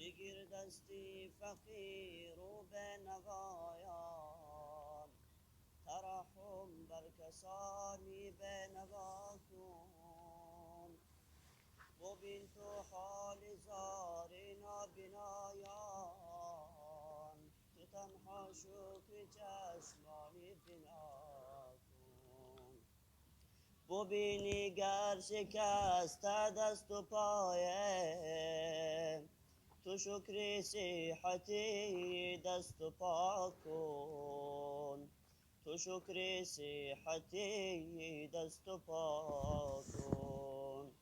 بگیر دستی فقیر و به نوایان، ترحم بر کسانی به نوا کن. ببین تو حال زار نابینایان، تو تنها شکر چشمانی بینا کن. ببینی گر شکسته دست و پایه، تو شکر صحتی دست و پا کن. تو شکر صحتی دست و پا کن.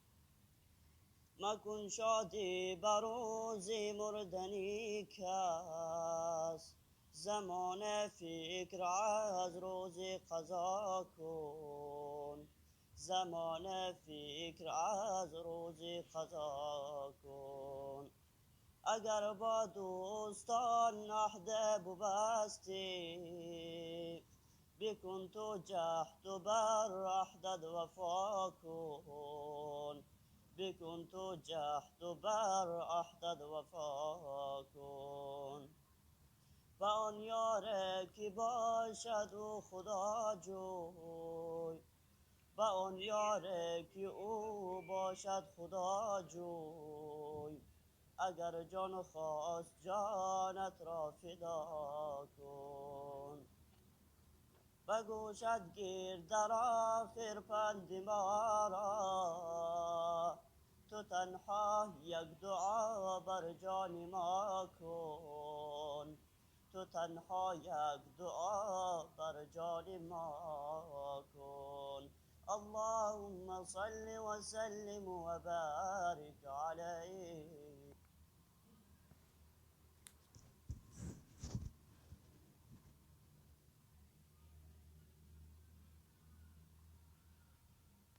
مکن شادی بر روز مردنی کس، زمان فکر از روز قضا کن. زمان فکر از روز قضا کن. اگر با دوستان عهد ببستی، بکن تو جهد و بر عهدت وفا کن. بکن تو جهد و بر عهدت وفا کن. و آن یاره که باشد او خدا جوی، و آن یاره که او باشد خدا جوی. اگر جان خواست جانت را فدا کن. بگوشت گیر در آخر پند ما را، تو تنها یک دعا بر جان ما کن. تو تنها یک دعا بر جان ما کن. اللهم صل وسلم وبارك عليه.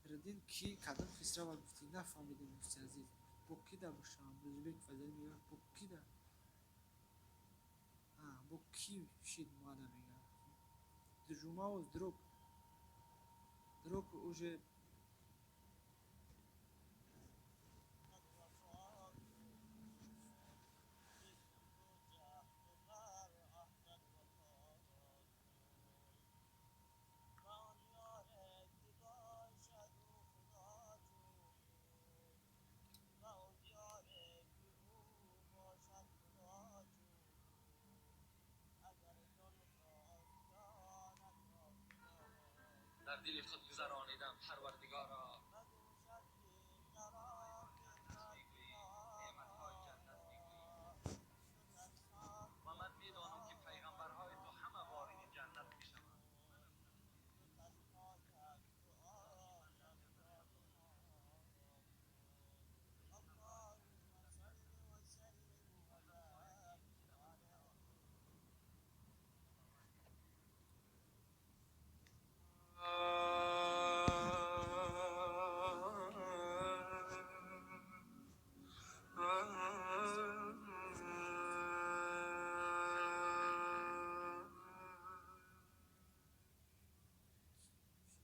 Фаридин ки кадом Хисрава гуфтӣ, нафаҳмидем, дӯсти азиз. Бо ки да бошам? Рӯзибек Фазлӣ мегӯяд, бо ки да, бо ки шид мада мегӯяд. Жумаоз друг друг уже. Дар дили худ гузаронидам, Парвардигоро, мегӯӣ, неъматҳои ҷаннат мегӯӣ, ва ман медонам, ки пайғамбарҳои ту ҳама вориди ҷаннат мешаванд.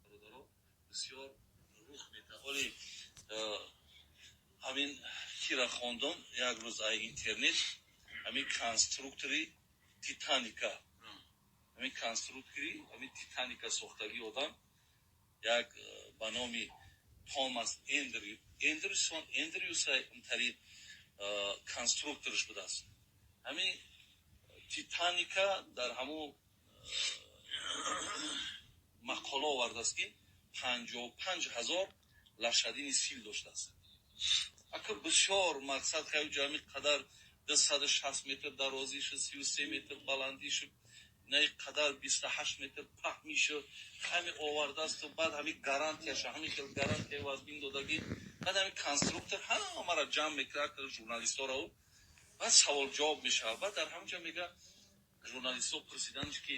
Бародаро, бисёр рух метавад. Ҳоли ҳамин кира хондум як рӯз ай интернет, ҳамин конструктори Титаника, ҳамин конструктори ҳамин Титаника сохтагӣ одам як ба номи Томас Эндрюсон, Эндрюса интари конструкторш будааст. Ҳамин Титаника дар ҳамун мақола овардааст, ки 55 000 лошадиный сил доштааст. Ака, бисёр мақсад хеле ҷами қадар 260 метр дарозишу, 33 метр баландишу, на қадар 28 метр паҳмишу ҳами овардаасту. Баъд ҳами гарантияша, ҳами хел гарантия вазбин додагӣ. Баъд ҳами конструктор ҳамаро ҷамъ мекунад, журналистҳоро, баъд савол ҷавоб мешавад. Баъд дар ҳамин ҷо мега, журналистҳо пурсиданш, ки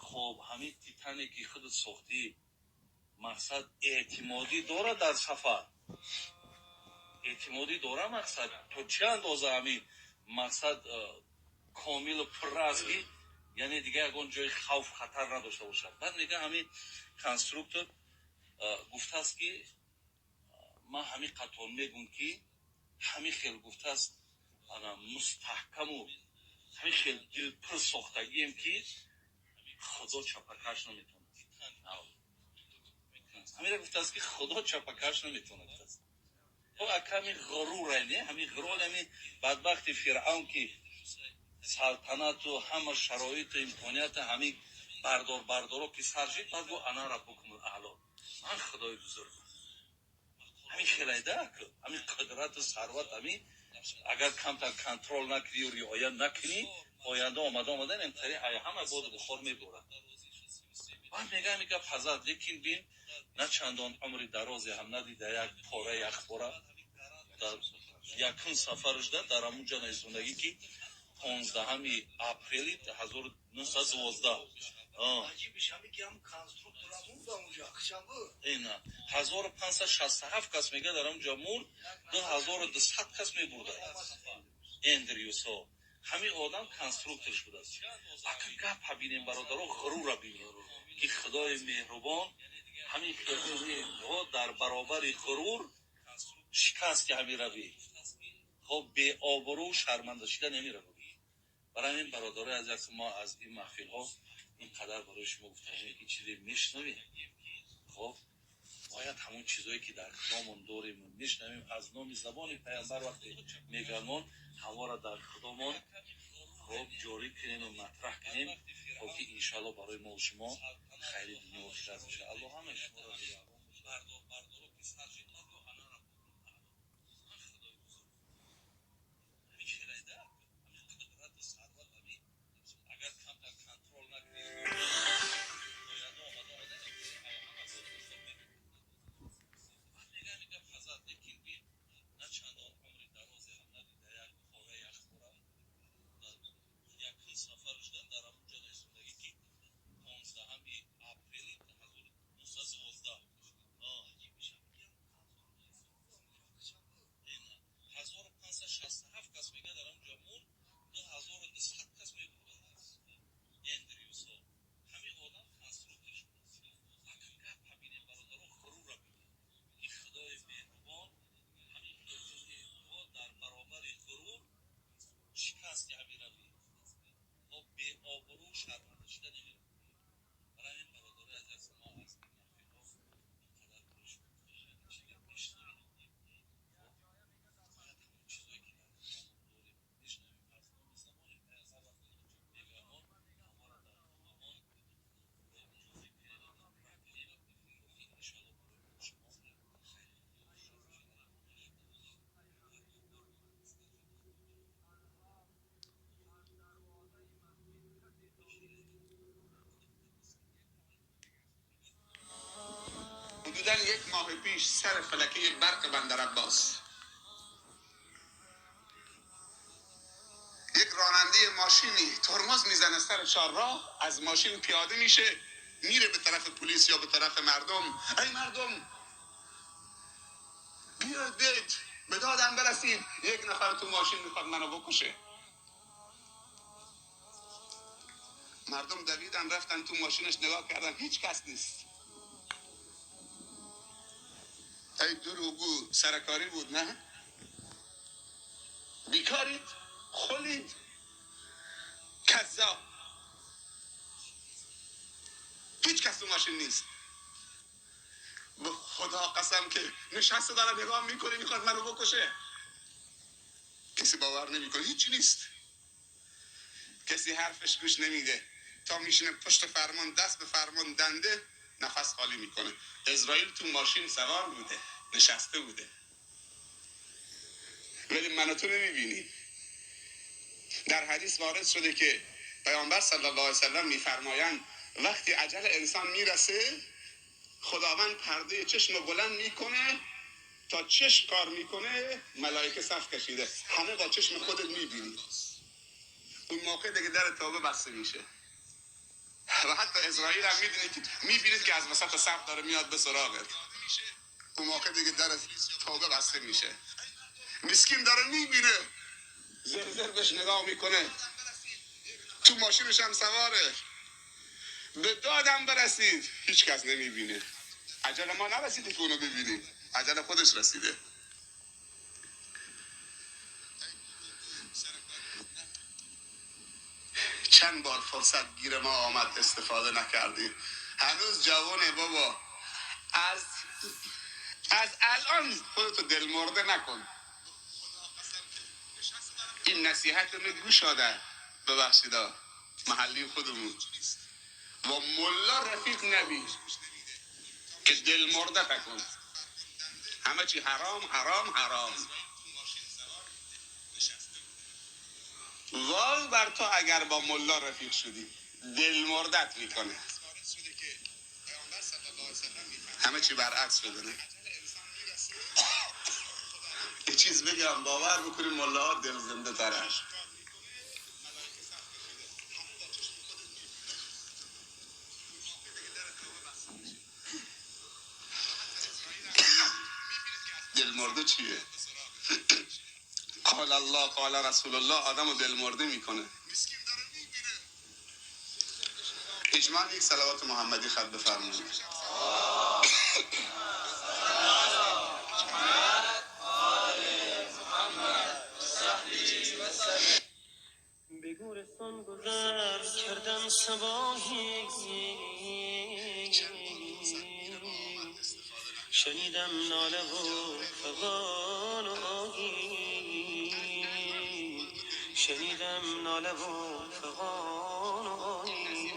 хоб, ҳамин Титаники худат сохтӣ, мақсад, эътимодӣ дорад дар сафар, эътимодӣ дора, мақсад, то чӣ андоза ҳамин мақсад комилу пурра аст, ки яъне дигар ягон ҷои хавф, хатар надошта бошад? Баъд мега, ҳамин конструктор гуфтааст, ки ман ҳамин қатор мегӯм, ки ҳамин хел гуфтааст. Ана мустаҳкаму ҳамин хел дилпур сохтагием, ки Худо чапакаш наметавонад. Ҳамира гуфтааст, ки Худо чапакаш наметавонад, гуфтааст. Ака, ҳами ғуруре, не, ҳами ғурур, ҳами бадбахти Фиръавн, ки салтанату ҳама шароиту имконияту ҳами бардор бардоро ки сар шид, баъд гу: «Ана раббукумул аъло, ман худои бузургам». Ҳамин хелайда, ҳамин қудрату сарват, ҳамин агар камтар контрол накунӣ, риоя накунӣ, оянда омада омада интари ҳама боду бухор мебурад. Баъд мега ҳамин гап ҳазрат, лекин бин, на чандон умри дарозе ҳам надида, як пора, як пора дар якум сафарашда дар ҳамун ҷа нависондагӣ, ки 15-ҳами апрели 1912. Ина 1567 кас мега дар ҳамун ҷа мурд, 2200 кас мебурда. Эндрюсо ҳамин одам конструкторш будааст. Ака, гапа бинем, бародаро, ғурура бинем, ки Худои меҳрубон ҳамин дар баробари ғурур шикасти ҳамин равӣ, хоб, беобрӯ, шарманда шида намеравӣ. Барои ҳамин, бародарои азиз, мо аз ин маҳфилҳо ин қадар барои шумо гуфтаем, ки чизе мешунавем, хоб, бояд ҳамон чизое ки дар худомон дорем, мешунавем, аз номи забони Паямбар вақте меганмон, ҳаморо дар худомон, хоб, ҷорӣ кунем, матраҳ кунем, то ки иншоалло барои мо шумо хайри дунё охират бошад. Аллоҳ ҳамаи шуморо. حدودا یک ماه پیش سر فلکه برق بندر عباس یک راننده ماشینی ترمز میزنه سر چهارراه، از ماشین پیاده میشه، میره به طرف پلیس یا به طرف مردم: ای مردم، بیاید بیاید، به دادم برسید، یک نفر تو ماشین میخواد منو بکشه. مردم دویدن رفتن تو ماشینش، نگاه کردن، هیچ کس نیست. ای دروغگو، سرکاری بود، نه؟ بیکارید، خلید، کذاب. هیچ کس تو ماشین نیست. به خدا قسم که نشسته داره نگاه میکنه، میخواد منو بکشه. کسی باور نمیکنه، هیچی نیست. کسی حرفش گوش نمیده. تا میشینه پشت فرمان، دست به فرمان، دنده نفس خالی میکنه. عزرائیل تو ماشین سوار بوده، نشسته بوده، ولی من و تو نمیبینی. در حدیث وارد شده که پیامبر صلی الله علیه وسلم میفرمایند وقتی اجل انسان میرسه، خداوند پرده چشم رو بلند میکنه، تا چشم کار میکنه ملائکه صف کشیده، همه با چشم خودت میبینی. اون موقع دیگه در توبه بسته میشه و حتی عزرائیل هم میدونید که میبینید که از وسط صف داره میاد به سراغت. اون موقع دیگه در توبه بسته میشه. مسکین داره میبینه، زر زر بهش نگاه میکنه، تو ماشینش هم سواره. به دادم برسید، هیچ کس نمیبینه. اجل ما نرسیده که اونو ببینیم، اجل خودش رسیده. چند بار فرصت گیر ما آمد استفاده نکردیم. هنوز جوانه بابا، از الان خودتو دل مرده نکن. این نصیحت رو گوش آده، ببخشید محلی خودمون، و ملا رفیق نبی که دل مرده تکن. همه چی حرام حرام حرام. وای بر تو اگر با ملا رفیق شدی، دل مردت میکنه. همه چی برعکس شده. نه یه چیز بگم باور بکنیم، ملا ها دل زنده ترن. دل مرده چیه؟ قال الله قال رسول الله آدمو دل مرده میکنه. اجماع یک صلوات محمدی خط بفرمایید. به گورستان گذر کردم صباحی، شنیدم ناله و فغان و آهی، شنیدم ناله و فغان و آهی،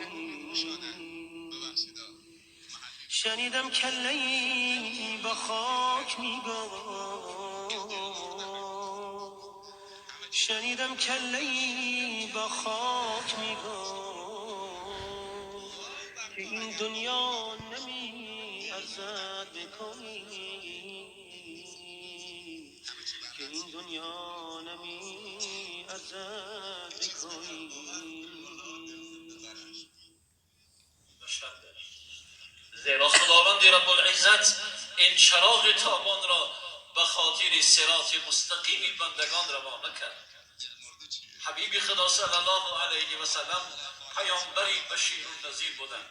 شنیدم کله‌ای با خاک میگفت، شنیدم کله‌ای با خاک میگفت که این دنیا نمی ارزد بکنی، که این دنیا نمی ارزد بکنی. زیرا خداوند رب العزت این چراغ تابان را به خاطر صراط مستقیم بندگان روانه کرد. حبیب خدا صلی الله علیه و سلم پیامبری بشیر و نذیر بودند،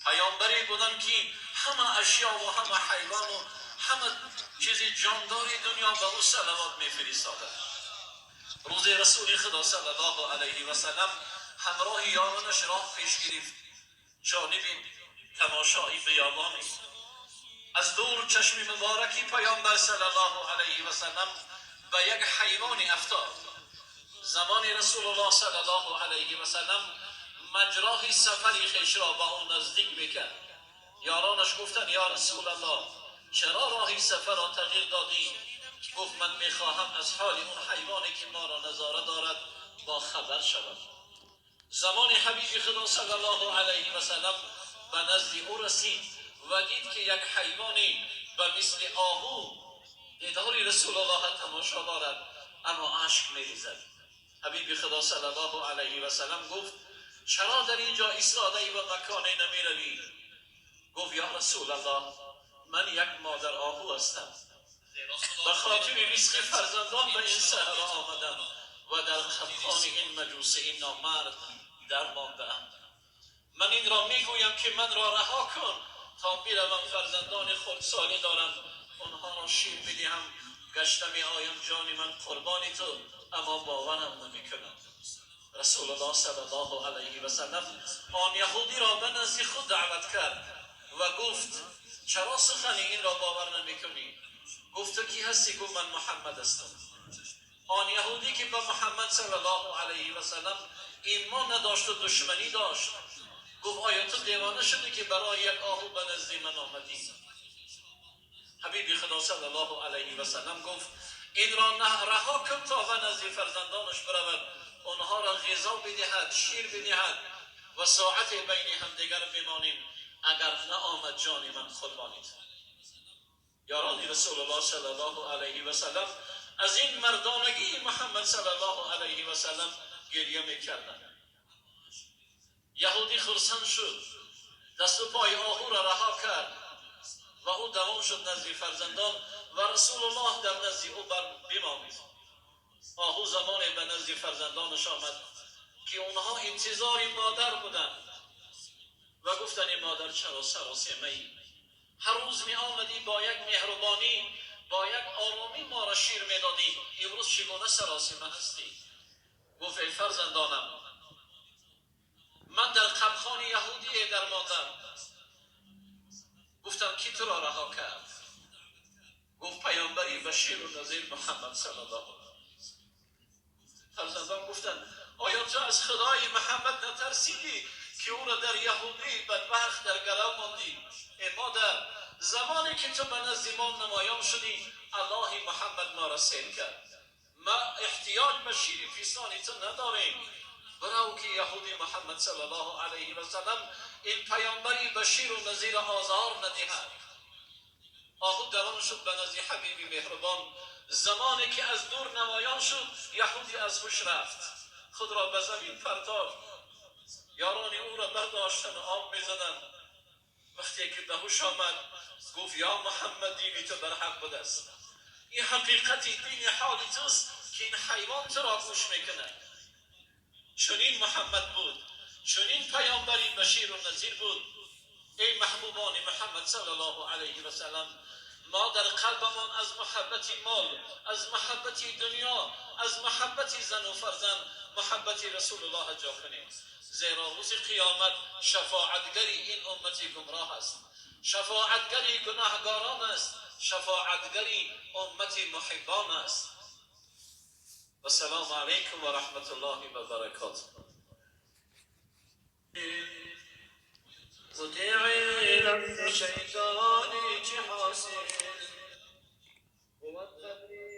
پیامبری بودند که همه اشیا و همه حیوان و همه چیز جاندار دنیا به او صلوات میفرستادند. روز رسول خدا صلی الله علیه و سلم همراه یارانش راه پیش گرفت جانب تماشای بیابانی. از دور چشم مبارکی پیامبر صلی الله علیه و سلم به یک حیوان افتاد. زمان رسول الله صلی الله علیه و سلم مجراه سفری خویش را به او نزدیک میکرد. یارانش گفتند یا رسول الله چرا راهی سفر را تغییر دادی؟ گفت من میخواهم از حال اون حیوانی که ما را نظاره دارد با خبر شوم. زمان حبیب خدا صلی الله علیه و سلم به نزد او رسید و دید که یک حیوانی به مثل آهو دیدار رسول الله تماشا دارد، اما اشک میریزد. حبیب خدا صلی الله علیه و سلم گفت چرا در اینجا ایستاده ای و مکانی نمی روی؟ گفت یا رسول الله من یک مادر آهو هستم، به خاطر رزق فرزندان به این صحرا آمدم و در خفقان این مجوس این نامرد در مانده ام. من این را میگویم که من را رها کن تا میروم فرزندان خردسالی دارم، آنها را شیر بدهم، گشته می آیم جان من قربانی تو، اما باورم نمیکنم. رسول الله صلی الله علیه و سلم آن یهودی را به نزد خود دعوت کرد و گفت چرا سخن این را باور نمیکنی؟ گفت تو کی هستی؟ گفت من محمد هستم. آن یهودی که به محمد صلی الله علیه و سلم ایمان نداشت و دشمنی داشت، گفت آیا تو دیوانه شدی که برای یک آهو به نزد من آمدی؟ حبیب خدا صلی الله علیه و سلم گفت این را رها کن تا به نزد فرزندانش برود، آنها را غذا بدهد، شیر بدهد و ساعت بین همدیگر بمانیم، اگر نه آمد جان من قربانیت. یاران رسول الله صلی الله علیه و سلم از این مردانگی محمد صلی الله علیه و سلم گریه میکردند. یهودی خرسند شد، دست و پای آهو را رها کرد و او دوام شد نزد فرزندان و رسول الله در نزد او بماند. آهو زمانی به نزد فرزندانش آمد که اونها انتظار مادر بودند و گفتند این مادر چرا سراسیمه ای؟ هر روز می آمدی با یک مهربانی، با یک آرامی ما را شیر می دادی، امروز چگونه سراسیمه هستی؟ گفت ای فرزندانم، ماندم. گفتم کی تو را رها کرد؟ گفت پیامبری بشیر و نذیر محمد صلی الله علیه و سلم. فرزندان گفتند آیا تو از خدای محمد نترسیدی که او را در یهودی بدبخت در گرو ماندی؟ ای مادر، زمانی که تو به نزد ما نمایان شدی الله محمد ما را سیر کرد. ما احتیاج به شیر فیسانی تو نداریم. برو که یهودی محمد صلی الله علیه و سلم این پیامبری بشیر و نذیر آزار ندهد. آهو دران شد به نزد حبیبی مهربان. زمانی که از دور نمایان شد یهودی از هوش رفت، خود را به زمین پرتافت. یاران او را برداشتن و آب میزدند. وقتی که به هوش آمد گفت یا محمد دینی تو بر حق بوده است. این حقیقتی دین حالی توست که این حیوان تو را گوش میکند. چنین محمد بود، چنین پیامبری بشیر و نذیر بود. ای محبوبان محمد صلی الله علیه و سلم، ما در قلبمان از محبت مال، از محبت دنیا، از محبت زن و فرزند محبت رسول الله جا کنیم. زیرا روز قیامت شفاعتگری این امتی گمراه است، شفاعتگری گناهگاران است، شفاعتگری امت محبان است. و سلام علیکم و رحمت الله و برکاته. مطیع شیطان چه حاصل بود قبری.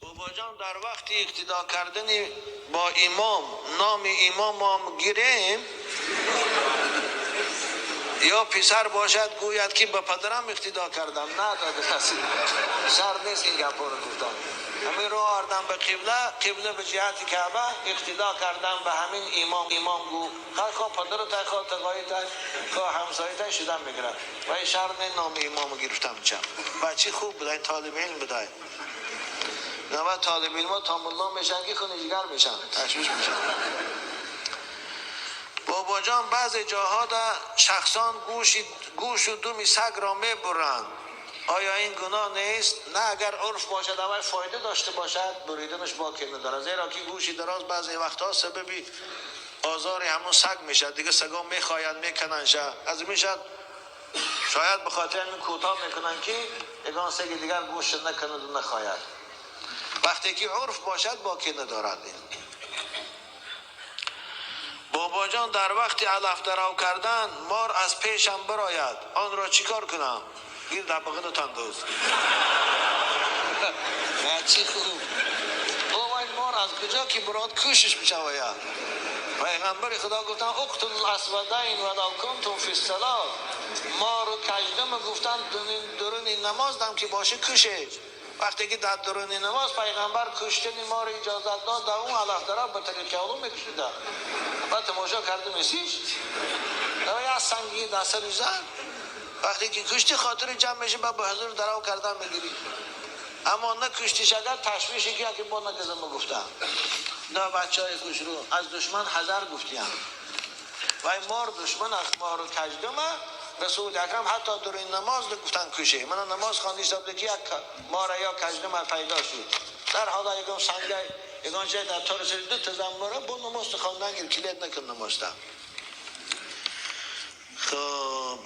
باباجان در وقت اقتدا کردن با امام نام امام هم گیریم یا پسر باشد گوید که به پدرم اقتدا کردم. نه داده کسی شرط نیست این گپا رو گفتن. همین رو آوردم به قبله، قبله به جهت کعبه اقتدا کردم به همین امام. امام گو خواه پدرت خواه تقایت خواه همسایت شدن میگیرد و این شرط نیست نام امام گرفتم. چم بچه خوب بودای، طالب علم بودای. نه طالب علم تا ملا میشن که خونجگر میشن، تشویش میشن. بابا جان بعضی جاها در شخصان گوش و دم سگ را میبرند، آیا این گناه نیست؟ نه، اگر عرف باشد اول فایده داشته باشد بریدنش باکی نداره، زیرا که گوشی دراز بعضی وقتها سبب آزار همون سگ میشه دیگه. سگا میخواین میکنن از میشد شاید به خاطر همین کوتاه میکنن که یگان سگ دیگر گوش نکند و نخواهد. وقتی که عرف باشد باکی ندارد. بابا جان در وقت علف درو کردن مار از پیشم براید، آن را چیکار کنم؟ گیر در بغل تندوز. چی خوب بابا، این مار از کجا که براد کوشش میشود. پیغمبر خدا گفتن اقتل الاسودین ولو کنتم فی الصلاه. مار و کژدم گفتن درون نماز دم که باشه کشه. وقتی که در درون نماز پیغمبر کشتن ما رو اجازت داد، در اون علف درو به طریق اولو میکشیدن. بعد تماشا کرده میسیش در یه سنگی در سر زن. وقتی که کشتی خاطر جمع میشه به حضور درو کردن میگیری. اما نه کشتیش اگر تشویشی که که با نگزم گفتم نه بچه های خوش رو از دشمن حذر گفتیم و این مار دشمن از مار و کژدمه. رسول اکرم حتی در این نماز گفتن کشه. من نماز خواندی حساب که یک مار یا کژدم پیدا شد در حالا یکم سنگ یکم جای در تار سر دو تا زنبوره با نماز خواندن گیر کلید نکن نماز تا. خب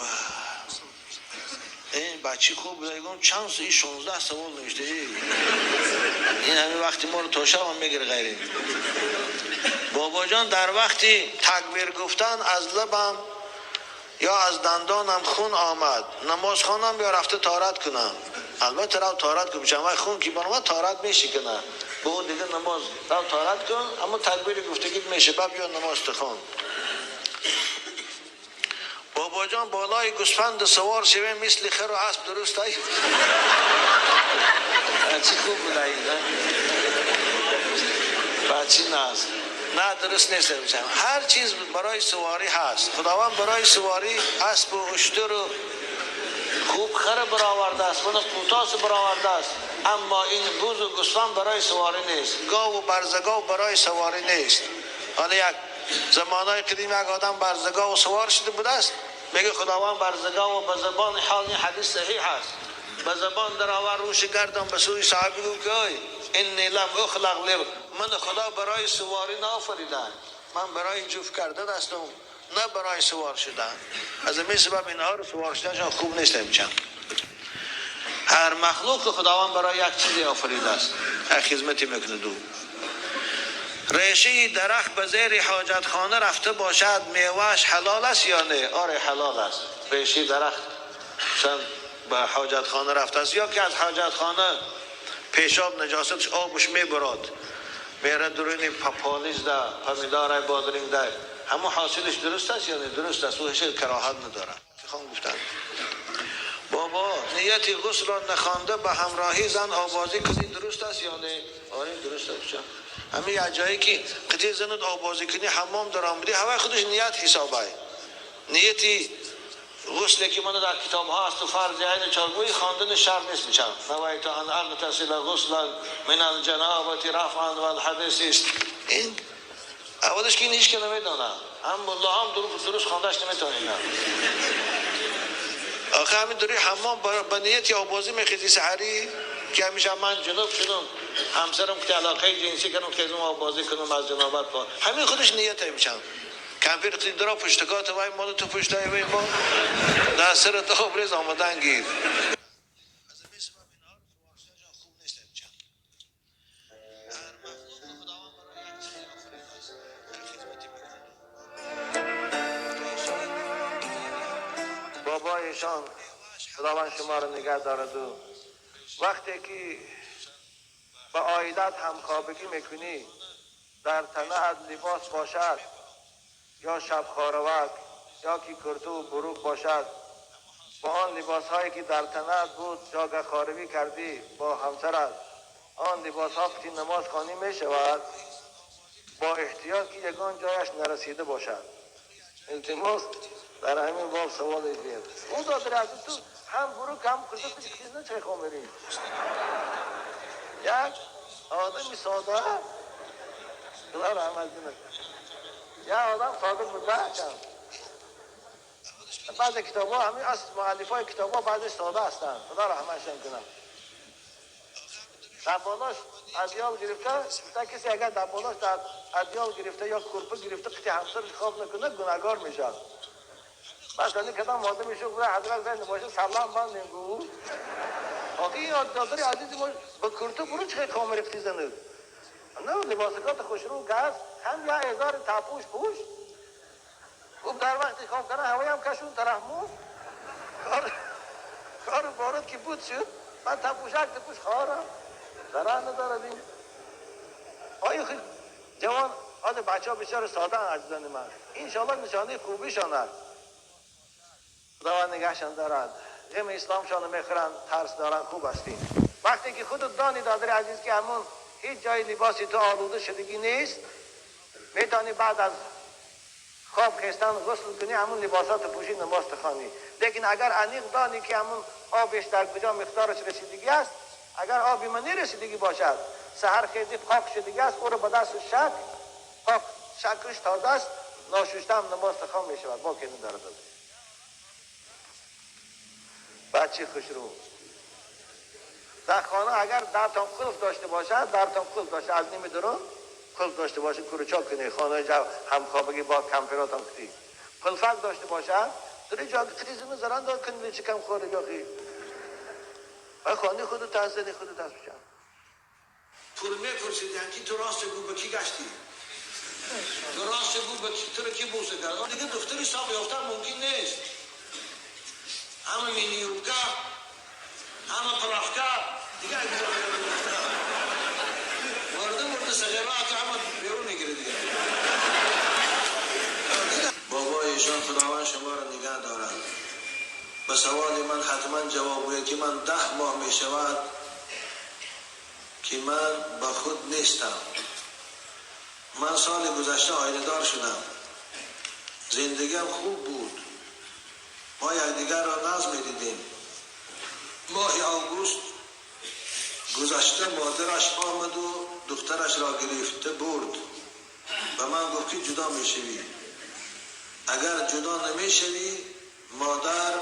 این بچه خوب بود، یکم چند این 16 سوال نوشته. این همین وقتی ما رو تا شب هم میگیره غیره. بابا جان در وقتی تکبیر گفتن از لبم یا از دندانم خون آمد، نماز خوانم یا رفته طهارت کنم؟ البته رو طهارت کن، چون خون که برآمد طهارت میشکنه. به اون دیگه نماز رو طهارت کن، اما تکبیر گفتگی میشه بعد بیا نماز تخوان. بابا بابا جان بالای گوسفند سوار شویم مثل خر و اسب درست ای؟ چی خوب بود این بچی ناز نه درست نیست. هر چیز برای سواری هست. خداوند برای سواری اسب و اشتر و خوب خر برآورده است، من قوتاس برآورده است، اما این بز و گوسفند برای سواری نیست، گاو و برزگاو برای سواری نیست. حالا یک زمانای قدیم یک آدم برزگاو سوار شده بوده است، میگه خداوند برزگاو به زبان حال، این حدیث صحیح است، به زبان درآور روش گردان به سوی صحابی گفت که انی لم اخلق لی، من خدا برای سواری نآفریده، من برای جفت کردن هستم نه برای سوار شدن. از این سبب اینها رو سوار شدنشان خوب نیست. میشن هر مخلوق خداوند برای یک چیزی آفریده است، یک خدمتی میکنه. دو ریشه درخت به زیر حاجت خانه رفته باشد میوهش حلال است یا نه؟ آره حلال است. ریشه درخت مثلا به حاجت خانه رفته است یا که از حاجت خانه پیشاب نجاستش آبش میبراد میره درون پاپالیز ده پمیدار بادرینگ ده، همون حاصلش درست است یا نه؟ درست است، او هیچ کراهت نداره. خان گفتن بابا نیت غسل را نخوانده به همراهی زن آوازی کنی درست است یا نه؟ آره درست است. همین یه جایی که قطعی زنت آوازی کنی حمام در آمدی هوای خودش نیت حسابه. نیتی غسل که من در کتاب ها است و فرض عین چارگوی خواندن شرط نیست. میشم نویت ان اغتسل غسلا من الجنابة رفعا والحدث است. این اولش که این هیچ که نمیدانه، هم الله هم درست خواندش نمیتونه. آخه همین دوری حمام با نیت آبازی میخیزی سحری که همیشه من جنوب شدم همسرم که علاقه جنسی کنم که از اون آبازی کنم از جنابت با همین خودش نیت میشم. کمپیر قطعی درا پشتکات وای مال تو پشتای وای ما در سر تو ریز آمدن گیر. بابایشان خداوند شما رو نگه دارد. و وقتی که به عائلت همخوابگی میکنی در تنه لباس باشد یا شب خاروک یا که کرتو و بروک باشد، با آن لباس هایی که در تنه بود جاگه خاروی کردی با همسرت، آن لباس ها که نماز خوانی می شود با احتیاط که یگان جایش نرسیده باشد. التماس در همین باب سوال دید. او دادر از تو هم بروک هم کرتو چیز نه چه خامری. یک آدمی ساده خدا رحمت کنه، یه آدم صادق بود. بعض کتاب ها همین از مؤلف های کتاب ها بعضی ساده هستند، خدا رحمتشان کنه. در بالاش ادیال گرفته، تا کسی اگر در بالاش در ادیال گرفته یا کرپه گرفته قطعی همسرش خواب نکنه گناهگار میشه. بعد از این کدام آدمی شو گفت حضرت زن باشه سلام بندیم گفت آخه این دادر عزیزی ما با کرته برو چه کامل رفتی زنه نه لباسکات خوشرو گز هم یا ازار تاپوش پوش خوب در وقتی خواب کردن هوای هم کشون ترحمون کار بارد که بود شد من تاپوشک تپوش خارم ضرر ندارد این آیا خیلی جوان آده بچه ها بسیار ساده عزیزان من، انشاءالله نشانه خوبیشان است. خداوند نگهشان دارد، غم اسلامشان میخورند، ترس دارند، خوب هستیم. وقتی که خودت دانی دادر عزیز که همون هیچ جای لباسی تو آلوده شدگی نیست، میتونی بعد از خواب خیستن غسل کنی، همون لباسات پوشی نماز تخوانی. لیکن اگر انیق دانی که همون آبش در کجا مقدارش رسیدگی است، اگر آبی من نرسیدگی باشد، سحر خیزی پاک شدگی است، او رو به دست شک پاک شکش تازه است، ناشوشته هم نماز تخوان می شود، با که ندارد. بچه خوش رو در خانه اگر درتان قلف داشته باشد، درتان قلف داشته از نیم درون قلف داشته باشه، کوروچا کنی خانه جو همخوابگی با کمپیراتان کنی قلفک داشته باشد، در جا قریزم زران دار کنی چه کم خوره یاخی و خانه خود تازه خود دست بشن. پول میپرسیدن که تو راست گو به کی گشتی؟ تو راست گو به کی تو رو کی بوسه کرد؟ دیگه دختری ساق یافتن ممکن نیست. همه مینیوبکا همه پرافکا دیگه مرده مرده سجرات همه بیرون میگیره دیگه. بابایشان ایشان خداوند شما را نگه دارد. به سوال من حتما جواب گوید که من 10 ماه می شود که من با خود نیستم. من سال گذشته عایله دار شدم. زندگیم خوب بود. ما یکدیگر را نظم می دیدیم. ماه آگوست گذشته مادرش آمد و دخترش را گرفته برد. به من گفت که جدا می شوی. اگر جدا نمی شوی مادر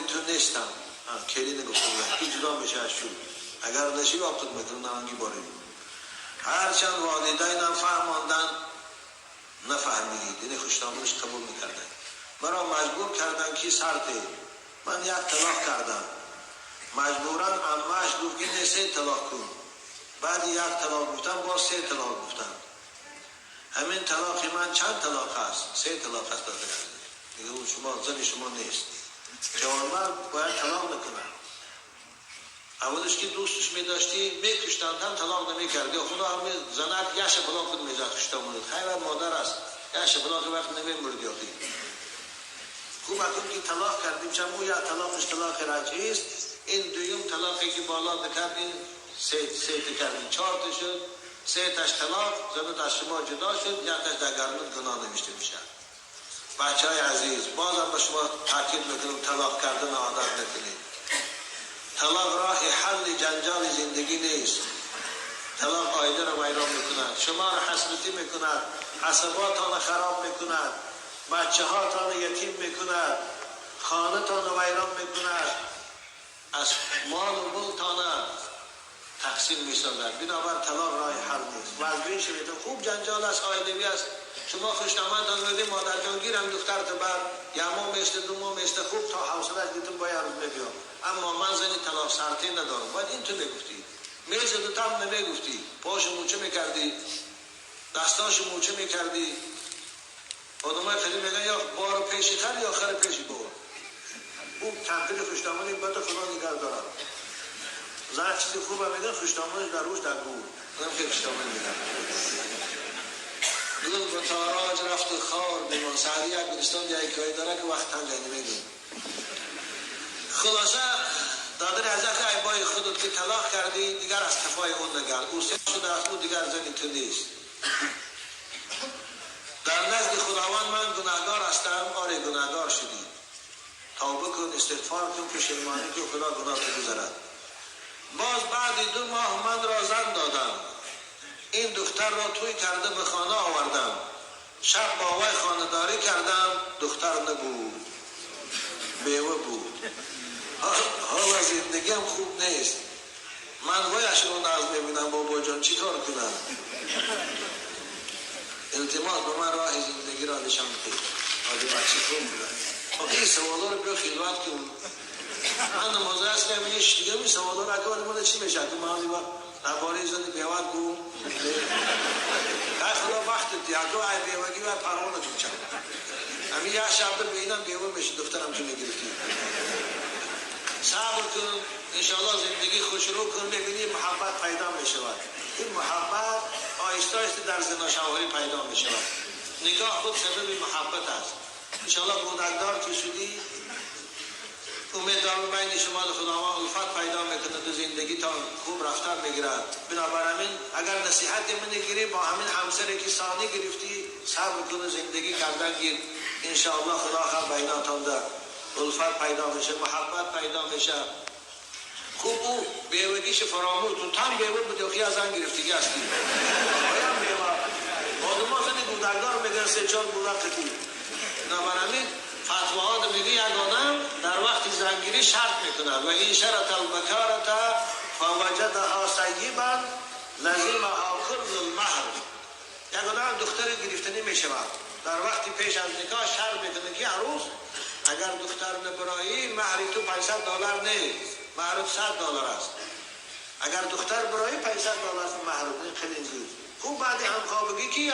تو نیستم. کلی نگفتم که جدا میشه از شو. اگر نشی وقت میکنم نهانگی باری. هرچند والدینم فهماندن نفهمیدید، یعنی خوشنامش قبول میکردن. مرا مجبور کردن که سرده. من یک طلاق کردم. مجبورا عمه‌اش گفت که نه 3 طلاق کن. بعد یک طلاق گفتم، باز 3 طلاق گفتم. همین طلاق من چند طلاق است؟ 3 طلاق است. دیگه اون شما زن شما نیست. جوانمرد باید طلاق نکنه. اولش که دوستش می‌داشتی می‌کشتند هم طلاق نمی‌کردی. خدا هم زنک یش بلا خود می‌زد کشته مورد. خیر مادر است. یش بلا که وقت نمی‌مردی آخی. خوب اکنون که طلاق کردیم چون او یا طلاقش طلاق رجعی است. این دویم طلاقی که بالا نکردیم سه کردیم 4 تا شد. 3 تاش طلاق زنت از شما جدا شد، یک تاش در گردنت گناه نوشته میشه. بچه های عزیز بازم به شما تاکید میکنم طلاق کردن عادت نکنید. طلاق راه حل جنجال زندگی نیست. طلاق آینده را ویران میکند، شما را حسرتی میکند، عصباتان خراب میکند، بچه هاتان یتیم میکند، خانه تان ویران میکند، از مال و ملتان تقسیم میسازد. بنابر طلاق راه حل نیست. وزبین شوید. خوب جنجال است، آیدوی است. شما خوشنامدان بودی مادر جان گیرم دختر تو بر یه ماه میشته 2 ماه میشته خوب تا حوصله دیدم باید روز میبیام. اما من زنی طلاق سرتی ندارم. باید این تو میگفتی. میز دو تم نمیگفتی. پاشو موچه میکردی، دستاشو موچه میکردی. آدمای خیلی میگن یا بار پیشی خر یا خر پیشی بار. اون تمپیل خوشنامانی باید خدا نگه دارم. زن چیزی خوبه میگن خوشنامانش در روش در گور. آدم خیلی خوشنامانی میگن. میگن به تاراج رفت و خار بیمان. سعدی یک گلستان یک حکایه داره که وقت تنگ نمیدون. خلاصه دادر از عیبای خودت که طلاق کردی دیگر از کفای اون نگرد. او سه شده از او دیگر زنی تو نیست. در نزد خداوند من گناهگار هستم. آره گناهگار شدی. توبه کن، استغفار کن، پشیمانی کن، خدا گناه تو گذرد. باز بعد 2 ماه من را زن دادم. این دختر را توی کرده به خانه آوردم. شب با وی خانه داری کردم. دختر نبود، بیوه بود. حالا زندگیم خوب نیست. من ویش رو ناز میبینم. بابا جان چی کار کنم؟ التماس به من راه زندگی را نشان ده. آدم بچه خوب بودن. این سوالا رو بیا خلوت کن. من نماز هست که میگه دیگه این سوالا رو اگه آدم چی میشه؟ تو من درباره زن بیوه گو. ای خدا وقت دی اگه ای بیوگی و پروانه تو چم. همین یه شب ببینم بیوه میشه دخترم تو میگرفتی. صبر کن، انشالله زندگی خوش رو کن، ببینی محبت پیدا میشود. این محبت آهسته آهسته در زنا شوهری پیدا میشود. نگاه خود سبب محبت است. انشالله کودکدار که شدی امید دارم بین شما خداوند الفت پیدا میکنه تو زندگی تا خوب رفتار میگیرد. بنابراین اگر نصیحت من گیری با همین همسری که ثانی گرفتی صبر کن، زندگی کردن گیر. انشالله خدا هم بیناتان ده الفت پیدا میشه، محبت پیدا میشه. خوب او بیوگیش فراموش تو تن بیوه بودی خیلی از آن گرفتگی هستی. آیا بیوه آدم ها زنی گودکدار میگن 3-4 گودک قطی. بنابراین فتواها میگه یک آدم در وقت زنگیری شرط میکند و این شرط البکارت فوجدها ثیبا لزمها کل المهر. یک آدم دختر گرفتنی میشود در وقتی پیش از نکاح شرط میکنه که عروس اگر دختر نبرایی مهری تو $500 نیست، مهر $100 است. اگر دختر برایی $500 مهر. خیلی زود خوب بعد همخوابگی که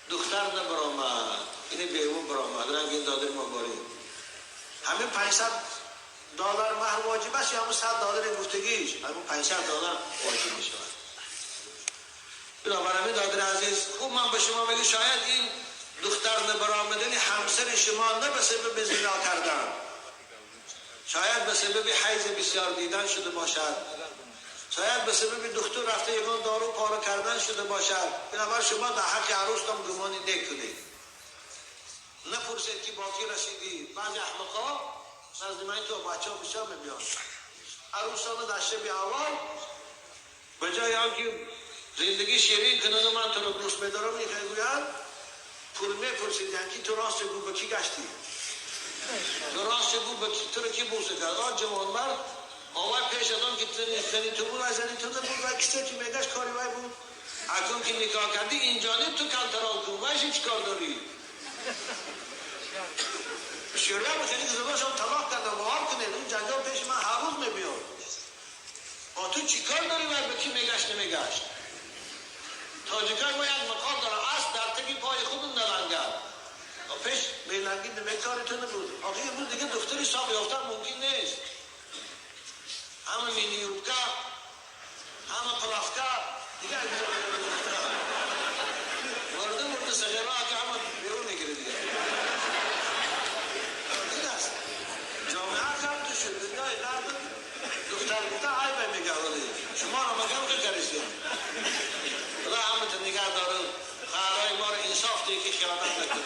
دختر نبرآمد، اینه بیوه برآمد، رنگ این دادر ما باریم. همین $500 مهر واجب است یا همون $100 گفتگیش؟ همون $500 واجب می شود. بنابراین دادر عزیز خوب من به شما میگه شاید این دختر نبرآمدن همسر شما نه به سبب زنا کردن، شاید به سبب حیض بسیار دیدن شده باشد، شاید به سبب دکتر رفته یکان دارو پاره کردن شده باشد. بنابر شما در حق عروستان گمانی نکنید. نپرسید که با کی رسیدی. بعضی احمقا نزد من تو بچه ها بسیار میبیان عروسان در شب اول به جای آنکه زندگی شیرین کنند و من تو رو دوست بدارم میگویند پول میپرسیدن که تو راست بگو به کی گشتی، تو راست بگو به تو رو کی بوسه کرد. آن جوانمرد آوای پیش از آن که زنی تو بود و زنی تو بود و کسی که میگشت کاری وای بود. اکنون که نکاح کردی اینجانب تو کنترل کن، وایش چی کار داری؟ بسیاری هم خیلی زناشون طلاق کردن. باور کنید اون جنجال پیش من هر روز میبیاد. آ تو چی کار داری وای به کی میگشت نمیگشت؟ تاجیکای ما یک مقام داره، اصل در تکی پای خودون نلنگد. پیش میلنگید نمی کاری تو نبود. آخه یه روز دیگه دختری ساق یافتن ممکن نیست. همه مینی یوبکا، همه پلافکا دیگه مرده مرده سجره که همه بیرون میگیره دیگه. این است جامعه کم تو شد دنیای غرب دختر گفته عیبه میگه شما را مگم که کریستیم. خدا همه تا نگه داره، خواهرای ما رو انصاف دیگه که خیانت نکنه.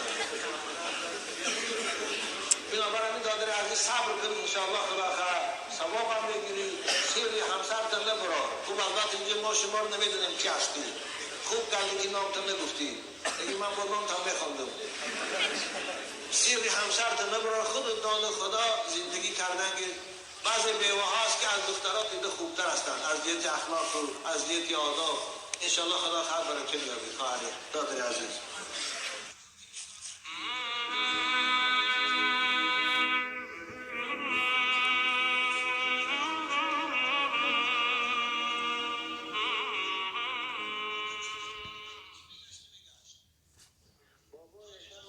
بنابراین این دادر عزیز صبر کنید انشاءالله خدا خیر ثواب هم بگیرید. سیری همسرتان نبرا. خوب البته اینجا ما شما رو نمیدونیم کی هستی. خوب کردی که نامتون نگفتی، دیگه من با نامتون میخوندم. سیری همسرتان نبرا. خود دان خدا زندگی کردن که بعضی بیوه هاست که از دخترها دیده خوبتر هستند از جهت اخلاق و از جهت آداب. انشاءالله خدا خیر برکت بیاره خواهر دادر عزیز.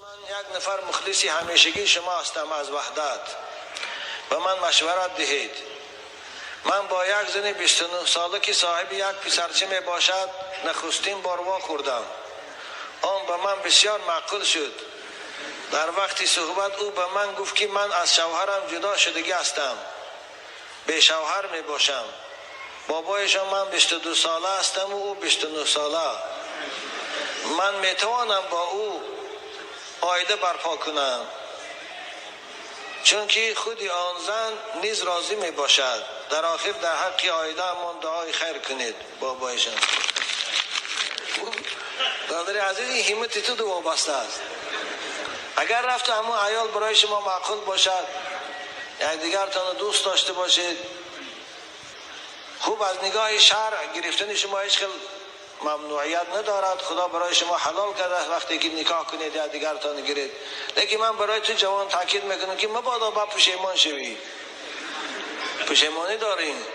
من یک نفر مخلصی همیشگی شما هستم از وحدت. به من مشورت دهید. من با یک زن 29 ساله که صاحب یک پسرچه می باشد نخستین بار وا خوردم. آن به من بسیار معقول شد. در وقتی صحبت او به من گفت که من از شوهرم جدا شدگی هستم، به شوهر می باشم. بابایشان من 22 ساله هستم و او 29 ساله. من می توانم با او عایده برپا کنم، چون که خودی آن زن نیز راضی می باشد. در آخر در حق عایده همان دعای خیر کنید. بابایشان دادر عزیز این همت تو دو وابسته است. اگر رفت همون عیال برای شما معقول باشد، یک دیگرتان دوست داشته باشید، خوب از نگاه شرع گرفتن شما هیچ خیلی ممنوعیت ندارد. خدا برای شما حلال کرده وقتی که نکاح کنید یا دیگرتان گیرید. لیکن من برای تو جوان تاکید میکنم که مبادا با پشیمان شوی. پشیمانی دارین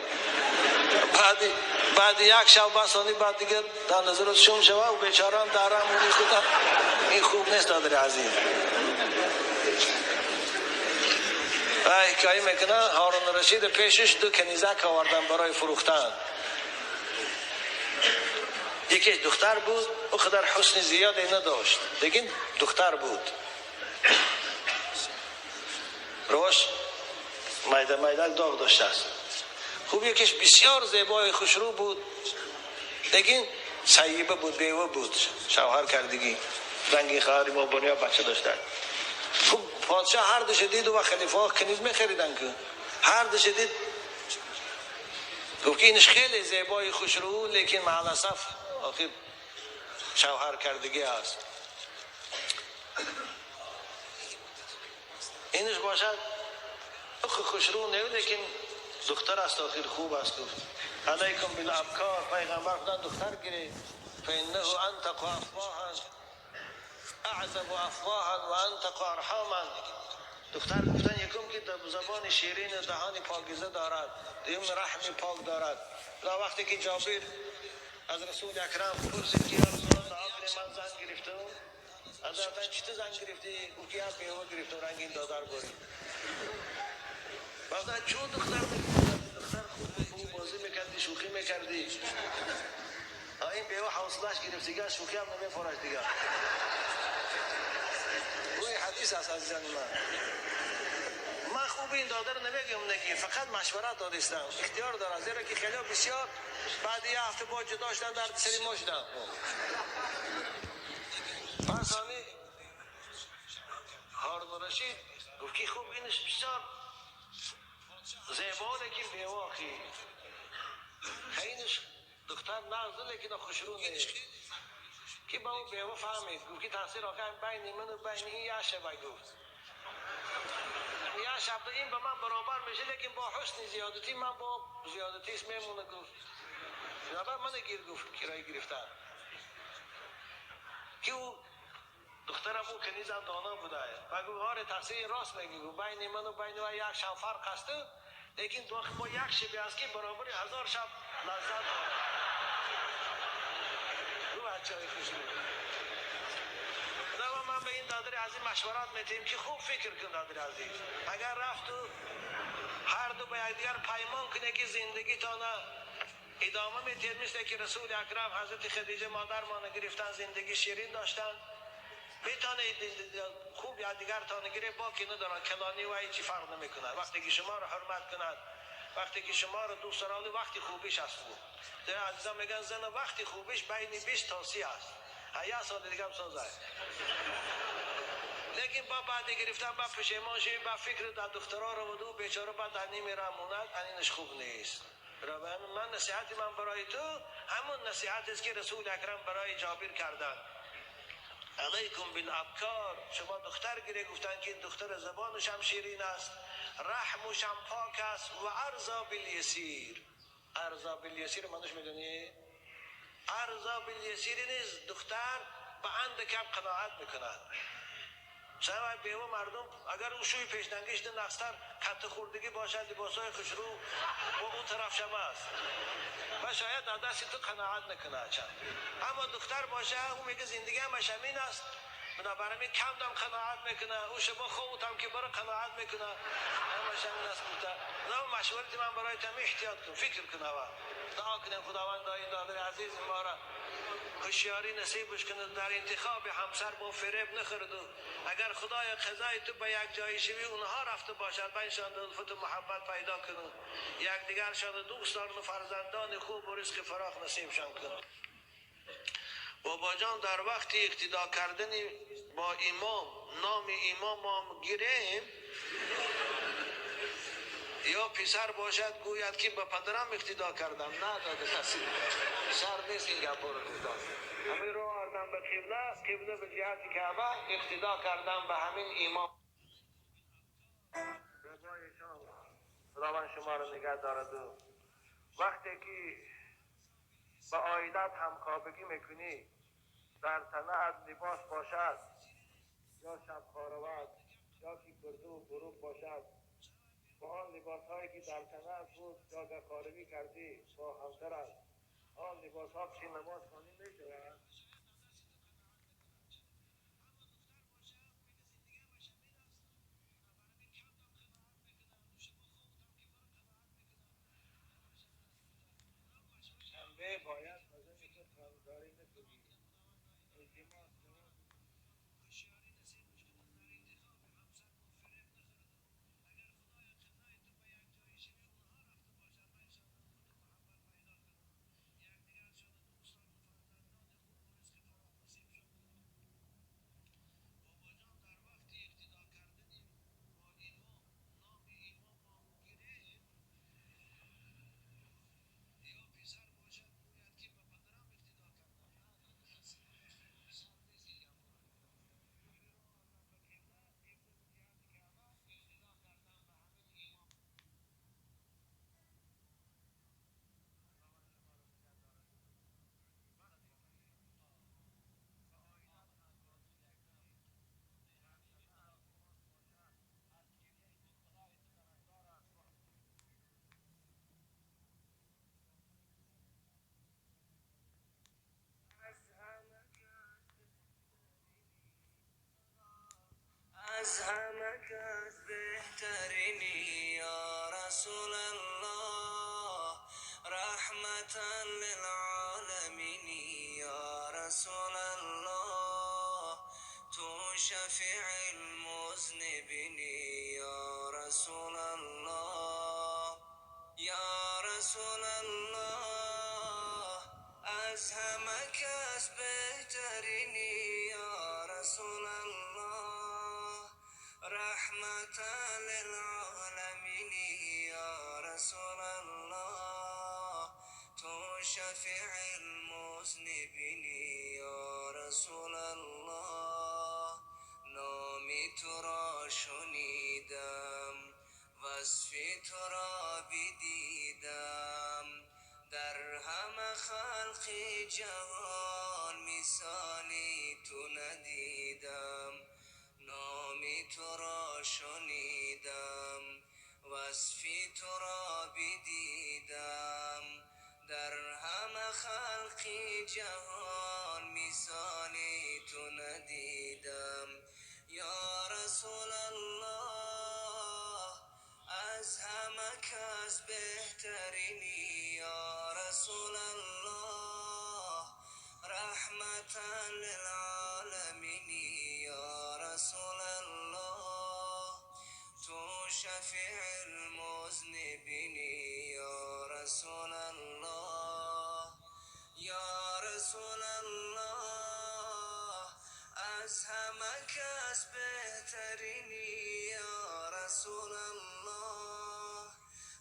بعد یک شب بسانی بعد دیگه در نظرت شوم شوه و بیچاره هم در همونی خدا. این خوب نیست دادر عزیز. و حکایه میکنه هارون رشید پیشش دو کنیزک آوردن برای فروختن. یکیش دختر بود، او قدر حسن زیادی نداشت لیکن دختر بود. روش میده میده داغ داشته است. خوب یکیش بسیار زیبای خوشرو بود لیکن سیبه بود، بیوه بود، شوهر کردگی، رنگی خواهری ما بنیا بچه داشته. خوب پادشاه هر دوش دید و خلیفه ها کنیز میخریدن که هر دوش دید گفت که اینش خیلی زیبای خوشرو لیکن مع الاسف آخر شوهر کردگی است. اینش باشد خوشرو نه لیکن دختر است، آخر خوب است. گفت علیکم بالابکار، پیغمبر خدا دختر گیرید، فانه انتق افواها اعذب افواها و انتق ارحاما. دختر گفتن یکم که زبان شیرین و دهان پاکیزه دارد، دوم رحم پاک دارد. لا وقتی که جابر از رسول اکرم پرسید که یا رسول الله من زن گرفتم، از حضرت چطور زن گرفتی؟ او که یک بیوه گرفتم رنگین دادر برید. بعد چون دختر دختر خوب بازی میکردی، شوخی میکردی، این بیوه حوصله‌اش گرفت دیگه، شوخی هم نمیفرش دیگه. حدیث است عزیزان من. من خوب این داده رو نمیگم نگی، فقط مشورت دادستم، اختیار دارم، زیرا که خیلی بسیار بعد یه هفته با جدا شدن در سری ما شدن. پس هارون رشید گفت که خوب اینش بسیار زیبا لیکن بیواقی، اینش دختر نازل لیکن خوشرو نیست. که با اون بیوا فهمید، گفت که تاثیر آخر بین من و بین این یه شبه. گفت یه شب این به من برابر میشه لیکن با حسن زیادتی، من با زیادتیش میمونه. گفت برابر من گیر، گفت کرایه گرفتن که او دخترم او کنیزم دانا بوده و گفت آره تقصیر راست میگی. گفت بین من و بین او یک شب فرق هست، لیکن با یک شبی است که برابر 1000 شب لذت داره. او بچه های خوشی. من به این دادر عزیز مشورت میتیم که خوب فکر کن دادر عزیز، اگر رفت و هر دو به یکدیگر پیمان کنه که زندگی تانه ادامه میتید، مثل که رسول اکرم حضرت خدیجه مادر ما گرفتن زندگی شیرین داشتن، میتونه خوب یکدیگر تانه گیره، باکی ندارن، کلانی و هیچی فرق نمیکنه. وقتی که شما رو حرمت کند، وقتی که شما رو دوست دارد، وقتی خوبیش است. خوب عزیزان میگن زن وقتی خوبیش بین 20 تا 30 است، یه سال دیگه هم سازه. لیکن با بعد گرفتن با پشیمان شوی، با فکر در دخترها رو و دو بیچاره بعد هنی میره موند، هنینش خوب نیست. من نصیحت من برای تو همون نصیحت است که رسول اکرم برای جابر کردن، علیکم بالابکار. شما دختر گیره، گفتن که این دختر زبانش هم شیرین است، رحمش هم پاک است، و ارضا بالیسیر. ارضا بالیسیر منش میدونی؟ ارضا بالیسیر نیست، دختر به اند کم قناعت میکند. سر بیوه مردم اگر او شوی پیشنگیش نقصتر کت خوردگی باشد، لباسای خوشرو و اون طرف شما است و شاید در دست تو قناعت نکنه چند. اما دختر باشه او میگه زندگی همش همین است، بنابراین کم دم قناعت میکنه، او شما خودت هم که برای قناعت میکنه، همش همین است. بوده مشورت من برای تمی احتیاط کن، فکر کن اول، دعا کنیم خداوند این دادر عزیز ما را هوشیاری نصیبش کنه، در انتخاب همسر با فریب نخورد و اگر خدای قضای تو به یک جایی شوی اونها رفته باشد، بینشان الفت و محبت پیدا کنه، یکدیگرشان دوست دارن و فرزندان خوب و رزق فراخ نصیبشان کنه. بابا جان در وقت اقتدا کردن با امام، نام امام هم گیریم یا پسر باشد گوید که به پدرم اقتدا کردم، نه داده کسی سر نیست این گپا رو گفتم. همین رو آوردم به قبله، قبله به جهت کعبه اقتدا کردم به همین امام. خداوند شما رو نگه دارد. وقتی که با عایلت همخوابگی میکنی، در تنه از لباس باشد یا شب خارود یا که گرده و غروب باشد، با آن لباس هایی که در تنه بود یا گخاروی کردی با همسرت، آن لباس ها که نماز خوانی میشود. شنبه باید بزنی که خانداری نکنی، التماس از همه کس بهترینی یا رسول الله، رحمتا للعالمین یا رسول الله، تو شفیع المؤمنین. المذنبين يا رسول الله يا رسول الله از همه کس بهترینی یا رسول الله رحمة للعالمین یا رسول الله تو شفیع المذنبین یا رسول الله نامی تو را شنیدم وصف تو را بدیدم در همه خلق جهان مثالی تو ندیدم نامی تو را شنیدم وصف تو را بدیدم در همه خلق جهان مثالی تو ندیدم یا رسول الله از همه کس بهترینی یا رسول الله رحمة للعالمین یا رسول الله تو شفیع المذنبین یا رسول الله یا رسول الله از همه کس بهترینی یا رسول الله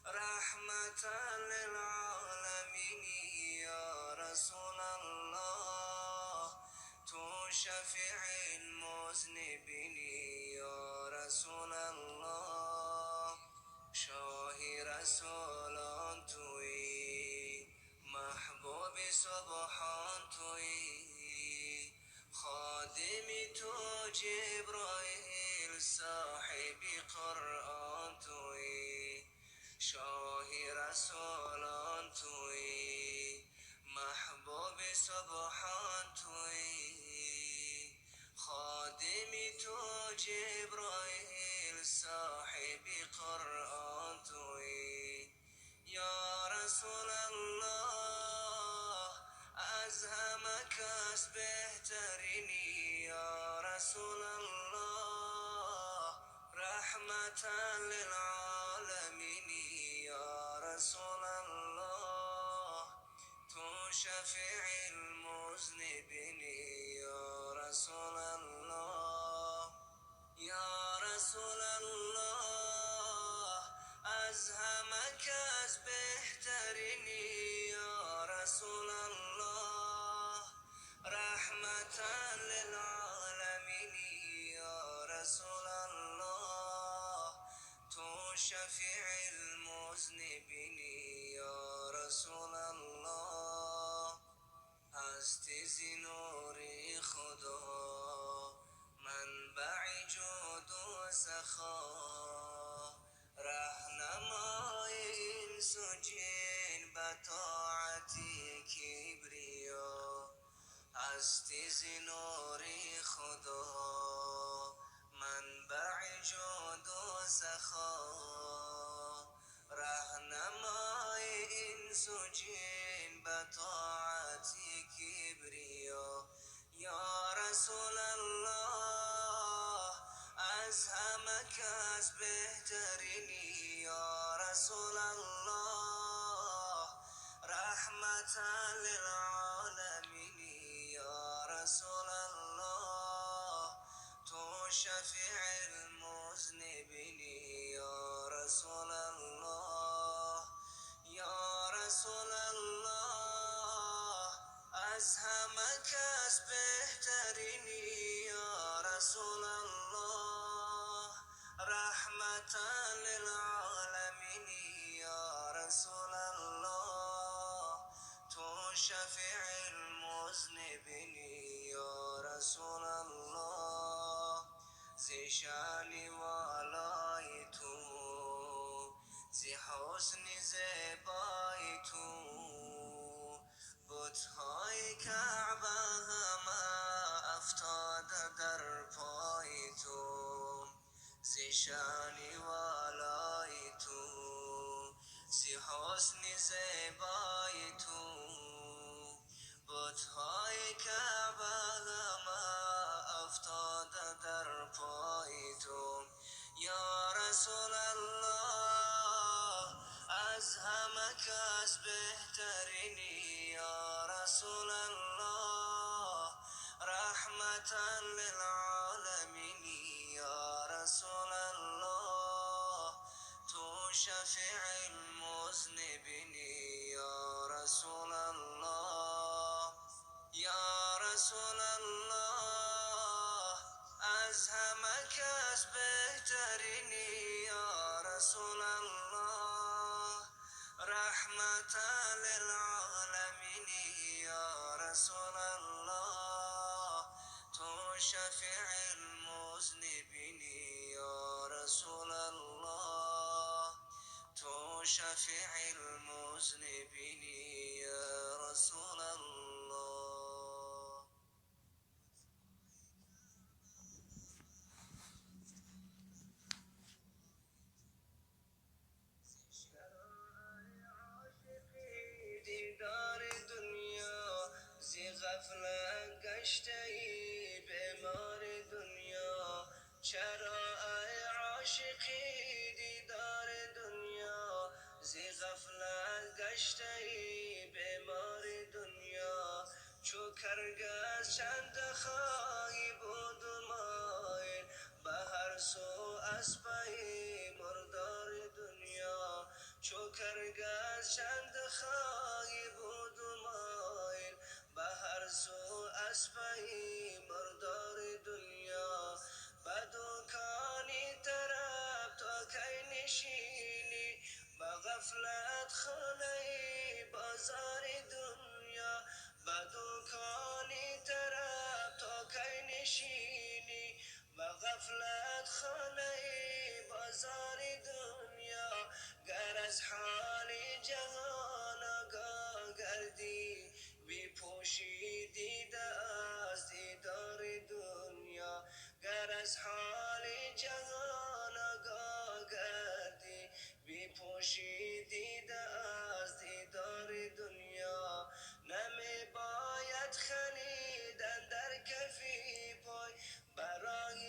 رحمة للعالمین یا رسول الله تو شفیع المذنبین یا رسول الله شاه رسولان تویی محبوب سبحان تویی خادم تو جبرائیل صاحب قرآن تویی شاه رسولان تویی محبوب سبحان تویی خادم تو جبرائیل صاحب قرآن تویی یا رسول الله از همه کس بهترینی یا رسول الله رحمة للعالمین یا رسول الله تو شفیع المذنبین یا رسول الله یا رسول الله از همه کس بهترینی یا رسول الله رحمة للعالمین یا رسول الله تو شفیع المذنبین یا رسول الله هستی ز نور خدا منبع جود و سخا رهنمای انس و جن به طاعت کبریا هستی ز نور خدا منبع جود و سخا رهنمای انس و جن به طاعت کبریا یا رسول الله از همه کس بهترینی یا رسول الله رحمة للعالمین یا رسول الله تو شفیع المذنبین یا رسول الله یا رسول الله از همه کس بهترینی یا رسول الله رحمة للعالمین یا رسول الله تو شفیع المذنبین یا رسول الله ز شان والای تو ز حسن زیبای تو بتهای کعبه همه افتاده در پای تو ز شان والای تو ز حسن زیبای تو بتهای کعبه همه افتاده در پای تو. یا رسول الله از همه کس بهترینی، یا رسول الله رحمتا للعالمین، یا رسول الله تو شفیع المذنبین، یا رسول الله، یا رسول الله از همه کس بهترینی، یا رسول الله رحمتا للعالمین، یا رسول الله تو شفیع المذنبین، یا رسول الله تو شفیع المذنبین، یا رسول الله. دیدار دنیا زی غفلت گشته ای بیمار دنیا، چرا ای عاشقی دیدار دنیا زی غفلت گشته ای بیمار دنیا، چو کرگس چند خواهی بود مایل به هر سو از پی مردار دنیا، چو کرگس چند خواهی بود مایل به هر سو از پی مردار دنیا، به دوکانی طرب تا کی نشینی به غفلت خانه بازار دنیا، به دوکانی طرب تا کی نشینی به غفلت خانه بازار دنیا، گر از حال جهان آگاه گردی بپوشی دیده از دیدار دنیا، گر از حال جهان آگاه گردی بپوشی دیده از دیدار دنیا، نمی باید خلیدن در کفی پای برای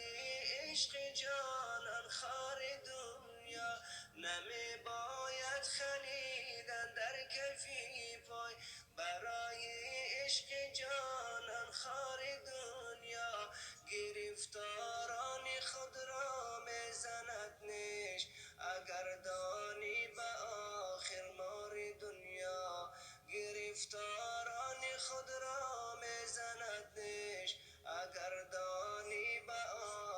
عشق جانان خار دنیا، نمی باید خلیدن در کفی پای برای عشق جانان خار دنیا، گرفتاران خود را میزند نیش اگر دانی به آخر مار دنیا، گرفتاران خود را میزند نیش اگر دانی به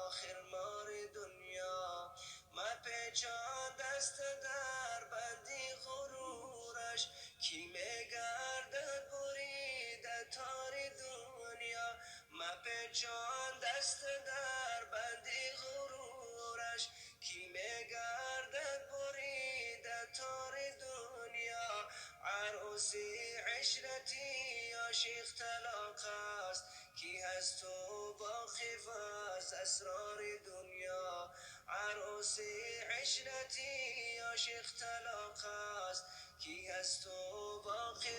آخر مار دنیا، مپیچان دست در بندی غرورش کی میگردد بریده تار دنیا، مپیچان دست در بندی غرورش کی میگردد بریده تار دنیا، عروسی عشرتی عاشق طلاق است کی هست تو باقی از اسرار دنیا، عروسی عشرتی عاشق طلاق است کی هست تو باقی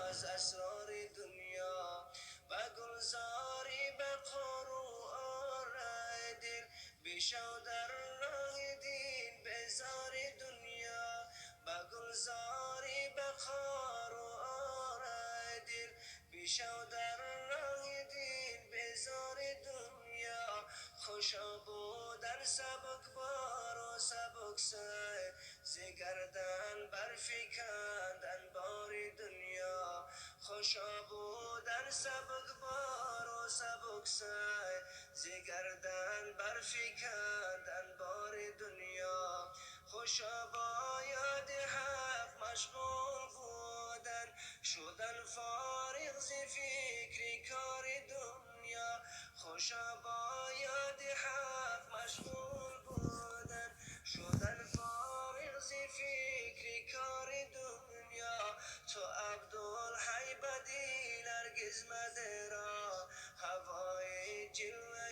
از اسرار دنیا، به گلزاری به قرو آره دل بشو در راه دین بزار دنیا، به گلزاری به قرو آره دل بشو در راه دین بزار دنیا، خوشا بودن سبک بار و سبک سر ز گردن برفکندن بار دنیا، خوشا بودن سبک بار و سبک سر ز گردن برفکندن بار دنیا، خوشا با یاد حق مشغول بودن شدن فارغ ز فکر کار دنیا، خوشا با یاد حق مشغول بودن شدن فارغ ز فکر کار دنیا، تو عبدالحی بدیل هرگز مده را هوای جلوه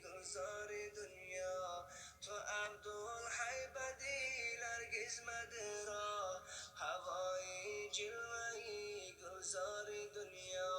گلزار دنیا، تو عبدالحی بدیل هرگز مده را هوای جلوه گلزار دنیا.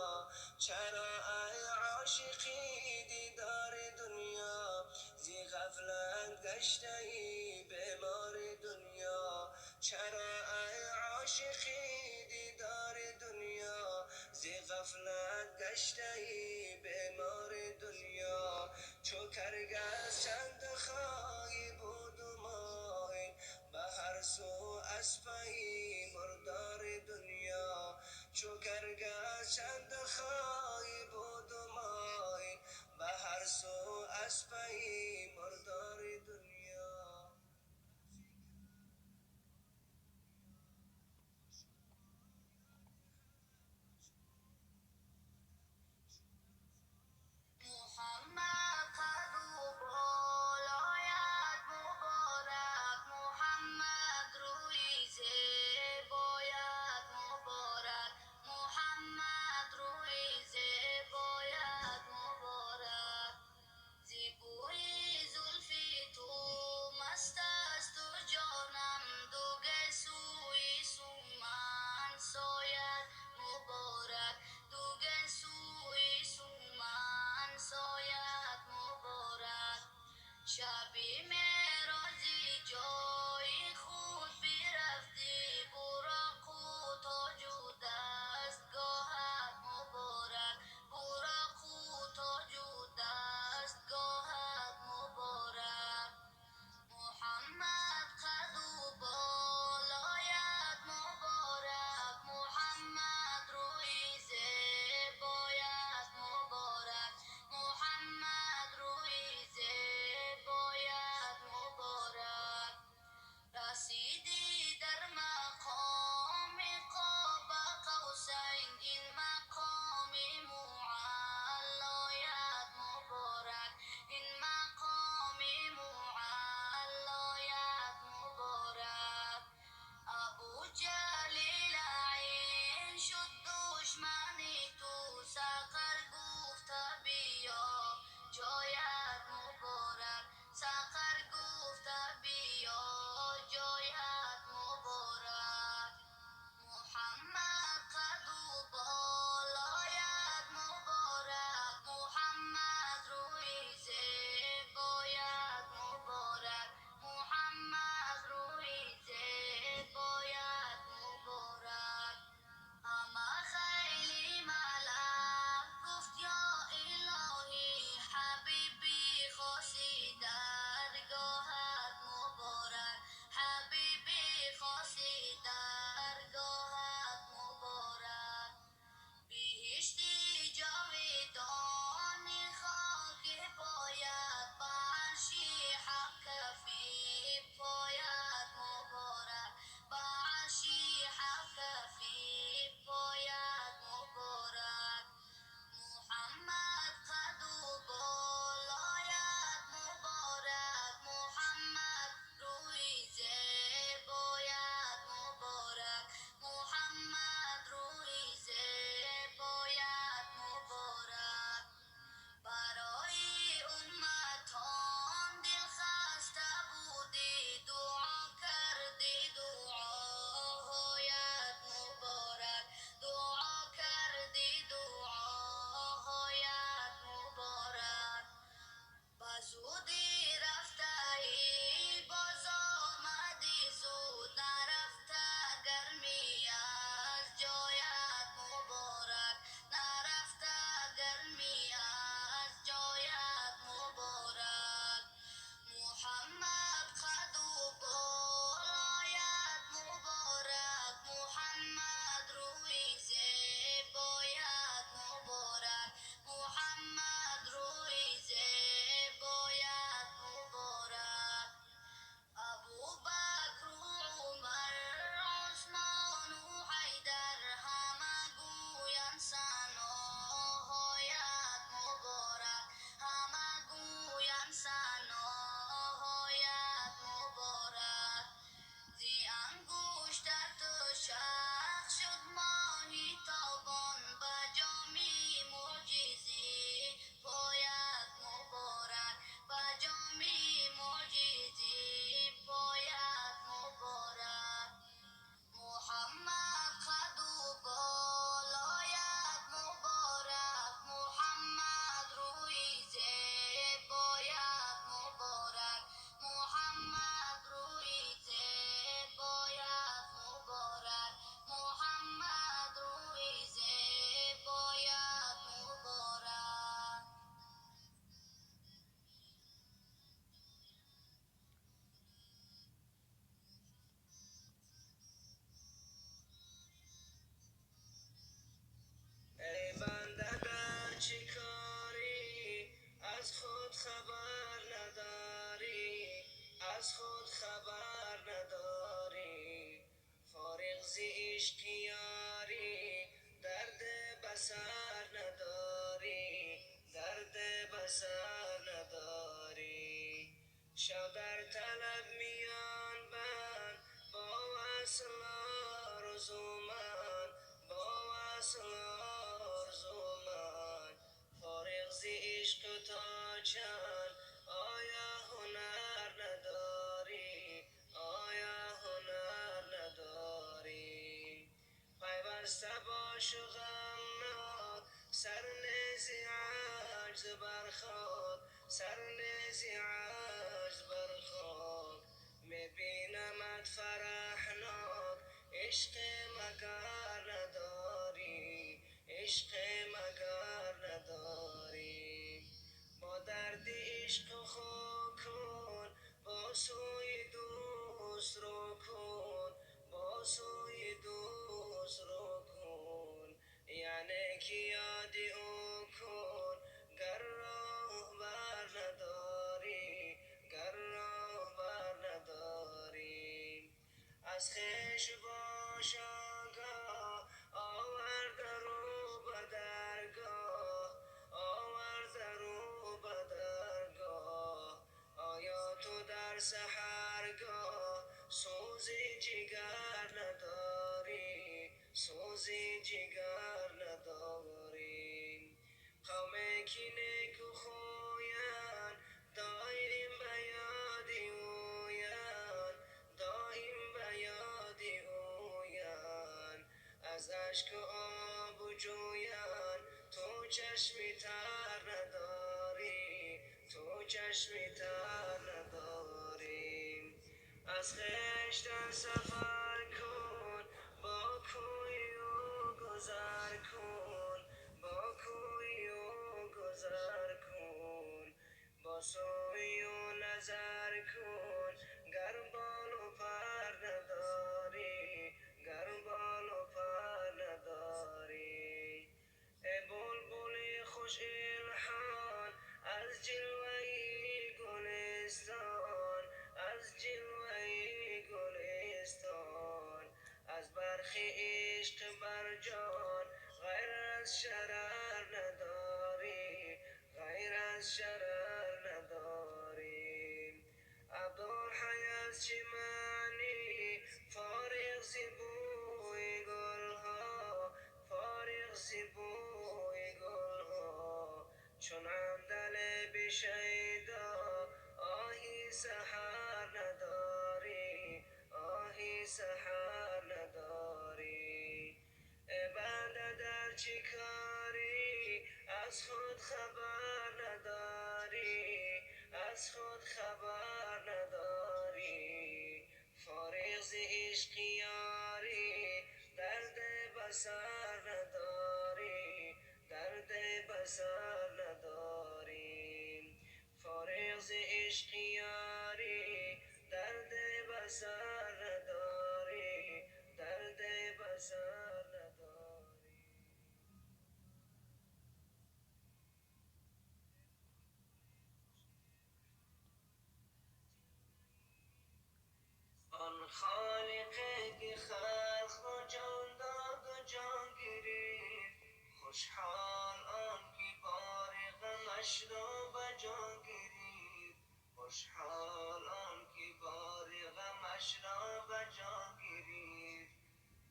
چرا ای عاشقی دیدار دنیا، زی غفلت گشته ای بیمار دنیا. چرا ای عاشقی دیدار دنیا، زی غفلت گشته ای بیمار دنیا. چو کرگس چند خواهی بود و مایل، به هر سو از پی مردار دنیا. چو کرگس چند خواهی بود و مایل، به هر سو از پی مردار دنیا. محمد قد و بالایت خبر نداری، فارغ ز عشق یاری درد بسر نداری، درد بسر نداری. شو در طلب میان بند با وصل آرزومند، با وصل آرزومند. فارغ ز عشق تا چند آیا هنر نداری، آیا هنر نداری. پیوسته باش و غمناک، سر نیز عجز بر خاک، سر نیز عجز بر خاک. میبینمت فرحناک، عشق مگر نداری، عشق مگر نداری. با درد عشق خو کن، با سوی دوست رو کن، با سوی دوست رو کن. یعنی که یاد او کن، گر راه بر نداری، گر راه بر نداری. از خویش باش آگاه، آورده رو به درگاه، آورده رو به درگاه. آیا تو در سحرگاه سوز جگر نداری، سوز جگر نداری. قومی که نیکو خویند دایم به یاد اویند، دایم به یاد اویند. از اشک و آب و جویند، تو چشمی تر نداری، تو چشمی تر نداری. از خویشتن سفر کن، با کوی او گذر کن، با کوی او گذر کن. با سوی او نظر کن، گر بال و پر نداری، گر بال و پر نداری. ای بلبل خوش الحان، از جلوه گلستان، از جلوه گلستان. از برخی عشق بر جان غیر از شرر نداری، غیر از شرر نداری. عبدالحی از چه معنی فارغ ز بوی گلها، فارغ ز بوی گلها. چون عندل به شیدا آهی سحر نداری، آهی سحر نداری. ای بنده در چه کاری از خود خبر نداری، از خود خبر نداری. فارغ ز عشق یاری درد بسر نداری، درد بسر نداری. فارغ ز عشق یاری درد بسر نداری، درد بسر نداری. آن خالق که خلق را جان داد و جان گرفت، خوشحال آن که بار غمش را به جان گرفت، خوشحال آن که بار غمش را به جان گرفت.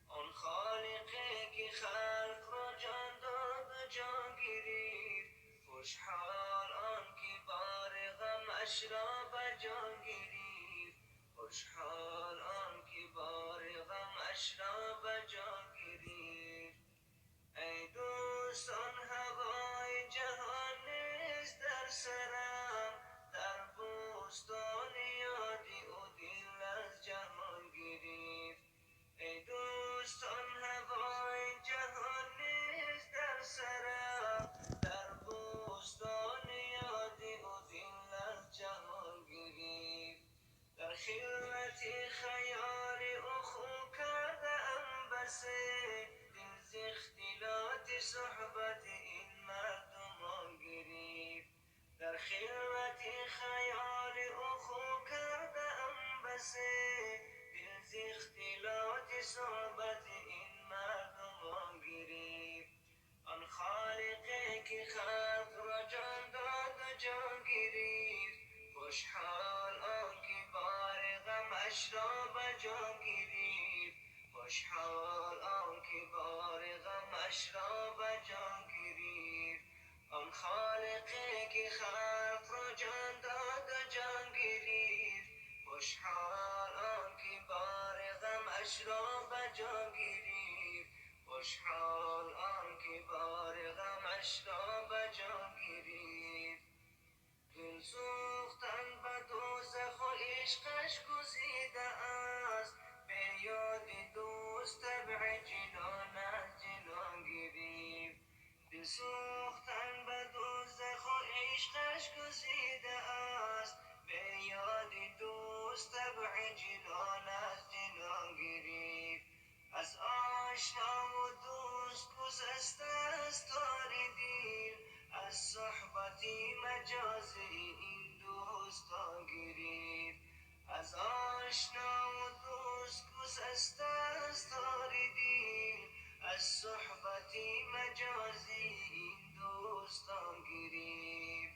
آن خالق که خلق را جان داد و جان گرفت، خوشحال آن که بار غمش را به جان گرفت، خوشحال آن که بار غمش را به جان گرفت. ای دوستان هوای جهان نیست در سرم، در بوستان یاد او دل از جهان گرفت. ای دوستان هوای جهان نیست در سرم، در بوستان یاد او دل از جهان گرفت. در خلوت خیال او خو کرده ام بسه، دل ز اختلاط صحبت این مردمان گرفت. در خلوت خیال او خو کرده ام بسه، دل ز اختلاط صحبت این مردمان گرفت. آن خالقی که خلق را جان داد و جان گرفت، خوشحال آن که بار غمش را به جان گرفت. خوشحال آن که بار غمش را به جان گرفت. آن خالقی که خلق را جان داد و جان گرفت، خوشحال آن که بار غمش را به جان گرفت. خوشحال آن که بار غمش را به جان گرفت. دل سوختن به دوزخ و عشقش گزیده است، به یاد دوست طبع جنان از جنان گرفت. دل سوختن به دوزخ و عشقش گزیده است، به یاد دوست طبع جنان از جنان گرفت. از آشنا و دوست گسسته است تار دل، از صحبت مجازی این دوستان گرفت. از آشنا و دوست گسسته است تار دل، از صحبت مجازی این دوستان گرفت.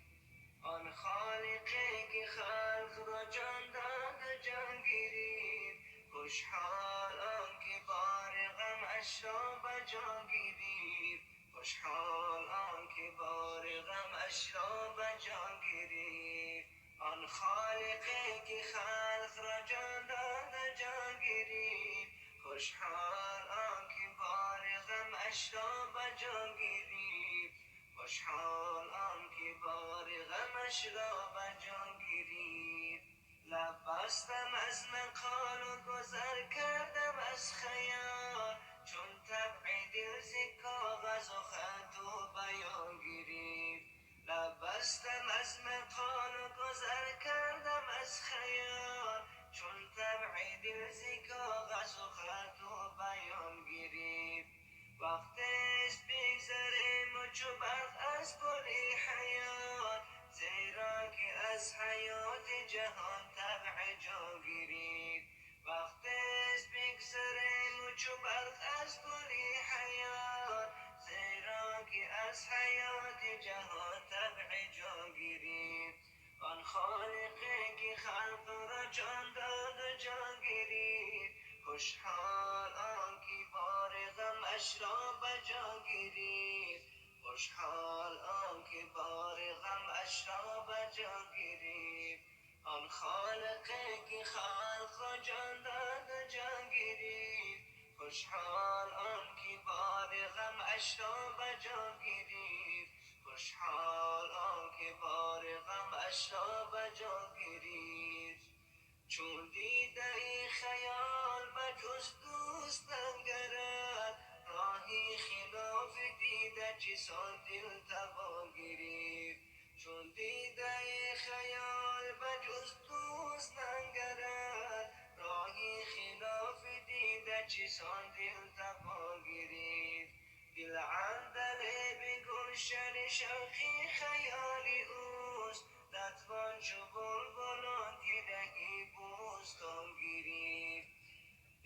آن خالقی که خلق را جان داد و جان گرفت، خوشحال آن که بار غمش را به جان گرفت. خوشحال آن که بار غمش را به جان گرفت. آن خالقی که خلق را جان داد و جان گرفت، خوشحال آن که بار غمش را به جان گرفت. خوشحال آن که بار غمش را به جان گرفت. لب بستم از مقال و گذر کردم از خیال، چون طبع دل ز کاغذ و خط و بیان گرفت. لب بستم از مقال و گذر کردم از خیال، چون طبع دل ز کاغذ و خط و بیان گرفت. وقتش بگذریم و چو برق از پل حیات، زیرا که از حیات جهان طبع جان گرفت. وقتش بگذریم و چو برق از پل حیات، زیرا که از حیات جهان طبع جان گرفت. آن خالقی که خلق را جان داد و جان گرفت، خوشحال آن که بار غمش را به جان گرفت. خوشحال آن که بار غمش را به جان گرفت. آن خالقی که خلق را جان داد و جان گرفت، خوشحال آن که بار غمش را به جان گرفت. خوشحال آن که بار غمش را به جان گرفت. چون دیده ای خیال به جز دوست ننگرد، راهی خلاف دیده چیسان دل توان گرفت. چون دیده ای خیال به جز دوست ننگرد، راهی خلاف دیده چیسان دل توان گرفت. دل عندلیب گلشن شوخی خیال اوست، نتوان چو بلبلان که رهی بوستان گرفت.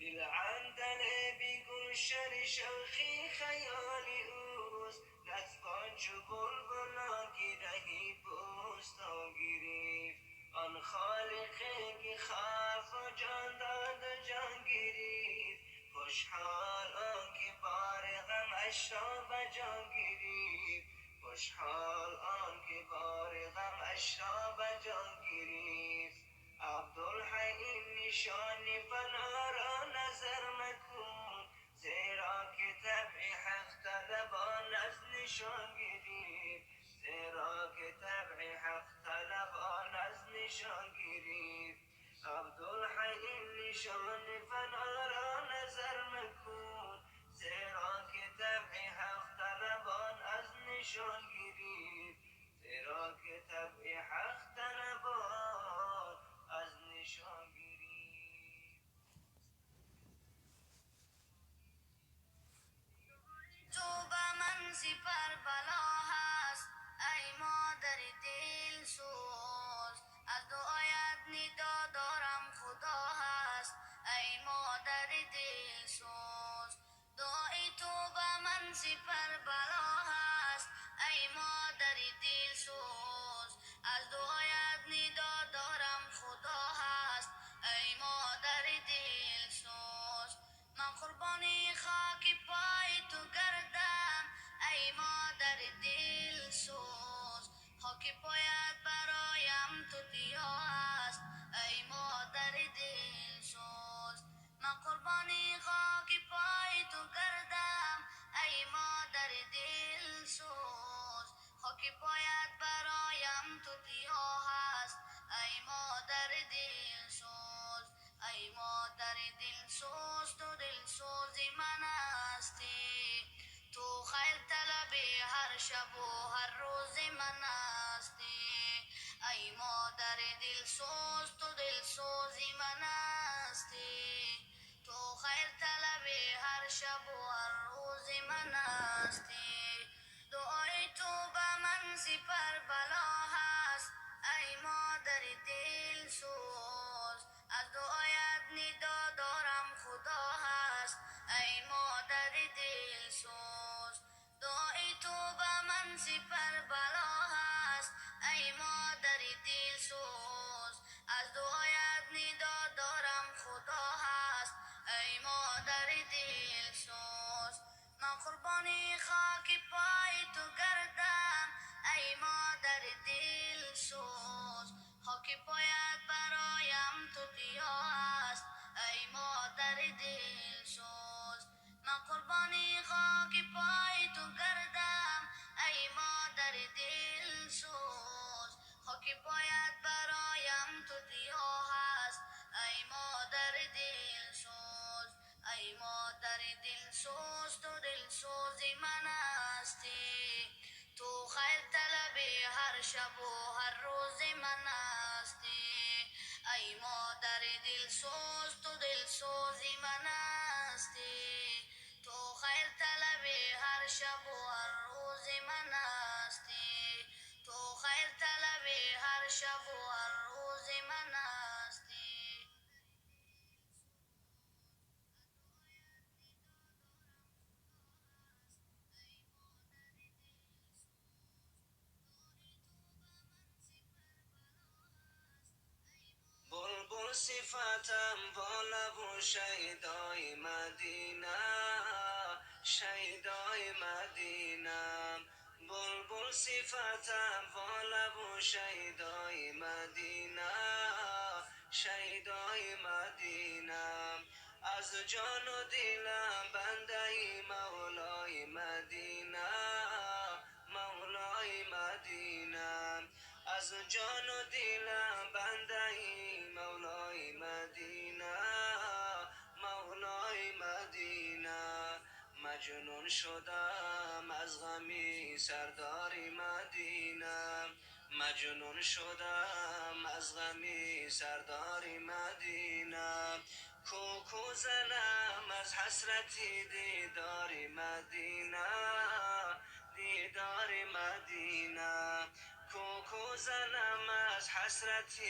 دل عندلیب گلشن شوخی خیال اوست، نتوان چو بلبلان که رهی بوستان گرفت. آن خالقی که خلق را جان داد و جان گرفت، خوشحال آن که بار غمش را به جان گرفت. خوشحال آن که بار غمش را به جان گرفت. عبدالحی این نشان فنا را نظر مکن، زیرا که طبع حق طلبان از نشان گرفت. زیرا که طبع حق طلبان از نشان گرفت. عبدالحی این نشان فنا را نظر مکن، زیرا که طبع حق طلبان از نشان گرفت. زیرا که طبع حق طلبان از نشان گرفت. تو به من سپر بلا هست ای مادر دل سوز، از دعایت ندا دارم خدا سپر بلا هست ای مادر دلسوز از دعایت ندا دارم خدا هست ای مادر دلسوز من قربانی خاک پای تو گردم ای مادر دلسوز خاک پایت برایم تو دیا است ای مادر دلسوز من قربانی خاک پای تو گردم ای مادر دلسوز خاک پایت برایم تو دیا هست ای مادر دلسوز ای مادر دلسوز تو دلسوز من هستی تو خیر طلبی هر شب و هر روز من هستی ای مادر دلسوز تو دلسوز من هستی تو خیر طلبی هر شب و هر روز من هستی دعای تو به من سپر بلا هست ای مادر دلسوز از دعایت ندا دارم خدا هست ای مادر دلسوز دعای تو به من سپر بلا هست ای مادر دلسوز از دعایت ندا دارم خدا هست ای مادر دلسوز من قربانی خاک پای تو گردم ای مادر دلسوز خاک پایت برایم تو دیا است ای مادر دلسوز من قربانی خاک پای تو گردم ای مادر دلسوز خاک پایت برایم تو دیا هست ای مادر دلسوز ای مادر دلسوز تو دلسوز من هستی تو خیر طلبی هر شب و هر روز من هستی ای مادر دلسوز تو دلسوز من هستی تو خیر طلبی هر شب و هر روز من هستی تو خیر طلبی هر شب و هر روز من هستی. بلبل صفتم بالا و شیدای مدینه شیدای مدینه بلبل صفتم بالا و شیدای مدینه شیدای مدینه از جان و دلم بنده مولای مدینه مولای مدینه از جان و دلم بنده مولای مدینه مولای مدینه مجنون شدم از غمی سردار مدینه مجنون شدم از غمی سردار مدینه کوکو زنم از حسرت دیدار مدینه دیدار مدینه کوکو زنم از حسرت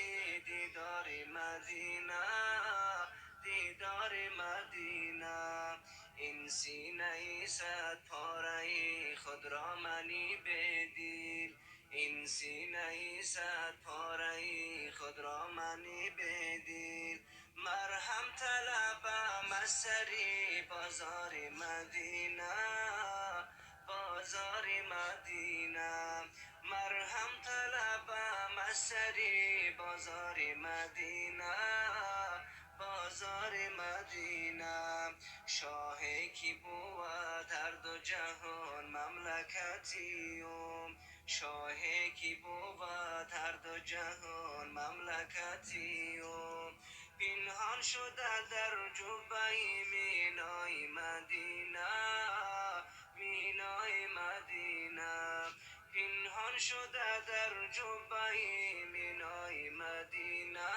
دیدار مدینه دیدار مدینه این سینه صد پاره خود را منی بدیل این سینه صد پاره خود را منی بدیل مرهم طلبم از سری بازار مدینه بازار مدینه مرهم طلبم از سری بازار مدینه بازار مدینه شاه کی بود هر دو جهان مملکتیم شاه کی بود هر دو جهان مملکتیم پنهان شده در جبه مینای مدینه مینای مدینه پنهان شده در جبه مینای مدینه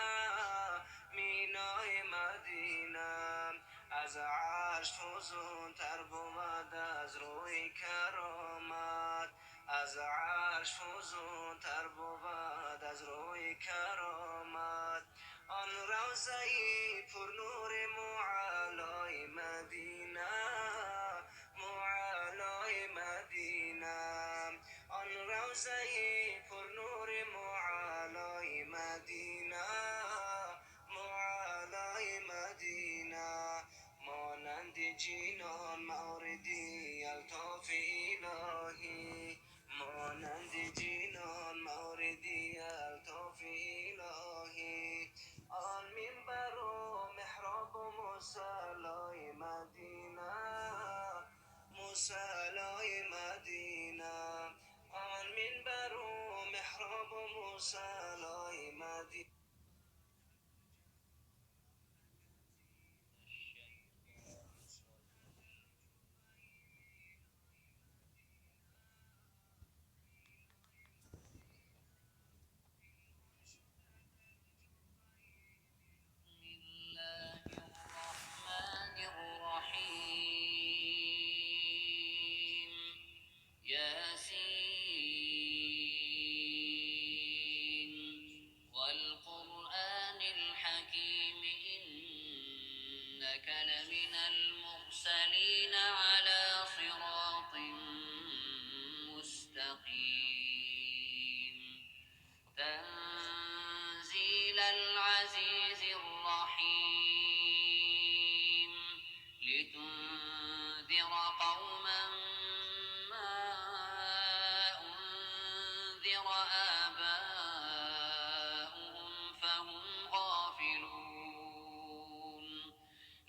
مینای مدینه از عرش فزون تر بود از روی کرامت از عرش فزون تر بود از روی کرامت آن روضه پر نور معلای مدینه معلای جینان موردی الطاف الهی، مانند جینان موردی الطاف الهی. آن منبر و محراب و مصلای مدینه، مصلای مدینه. آن منبر و محراب و مصلای مدینه.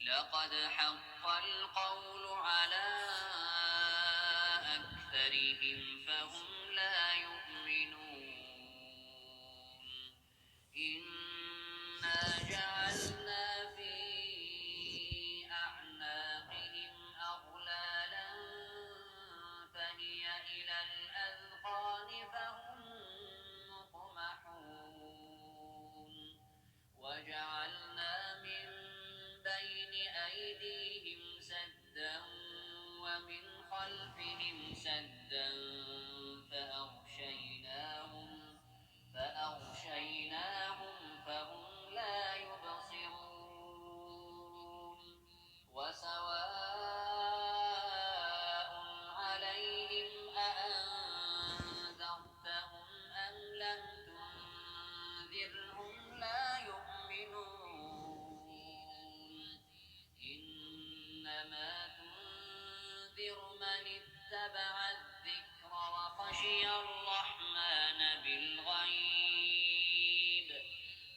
لقد حق القول على أكثرهم فهم لا يؤمنون. إنا جعلنا في أعناقهم أغلالا فهي إلى الأذقان فهم مقمحون. وجعلنا من بين أيديهم سدا ومن خلفهم سدا فأغشيناهم فهم لا يبصرون. وسواء عليهم أأنذرتهم أم لم تنذرهم لا يؤمنون. إنما تنذر من اتبع الذكر وخشي الرحمن بالغيب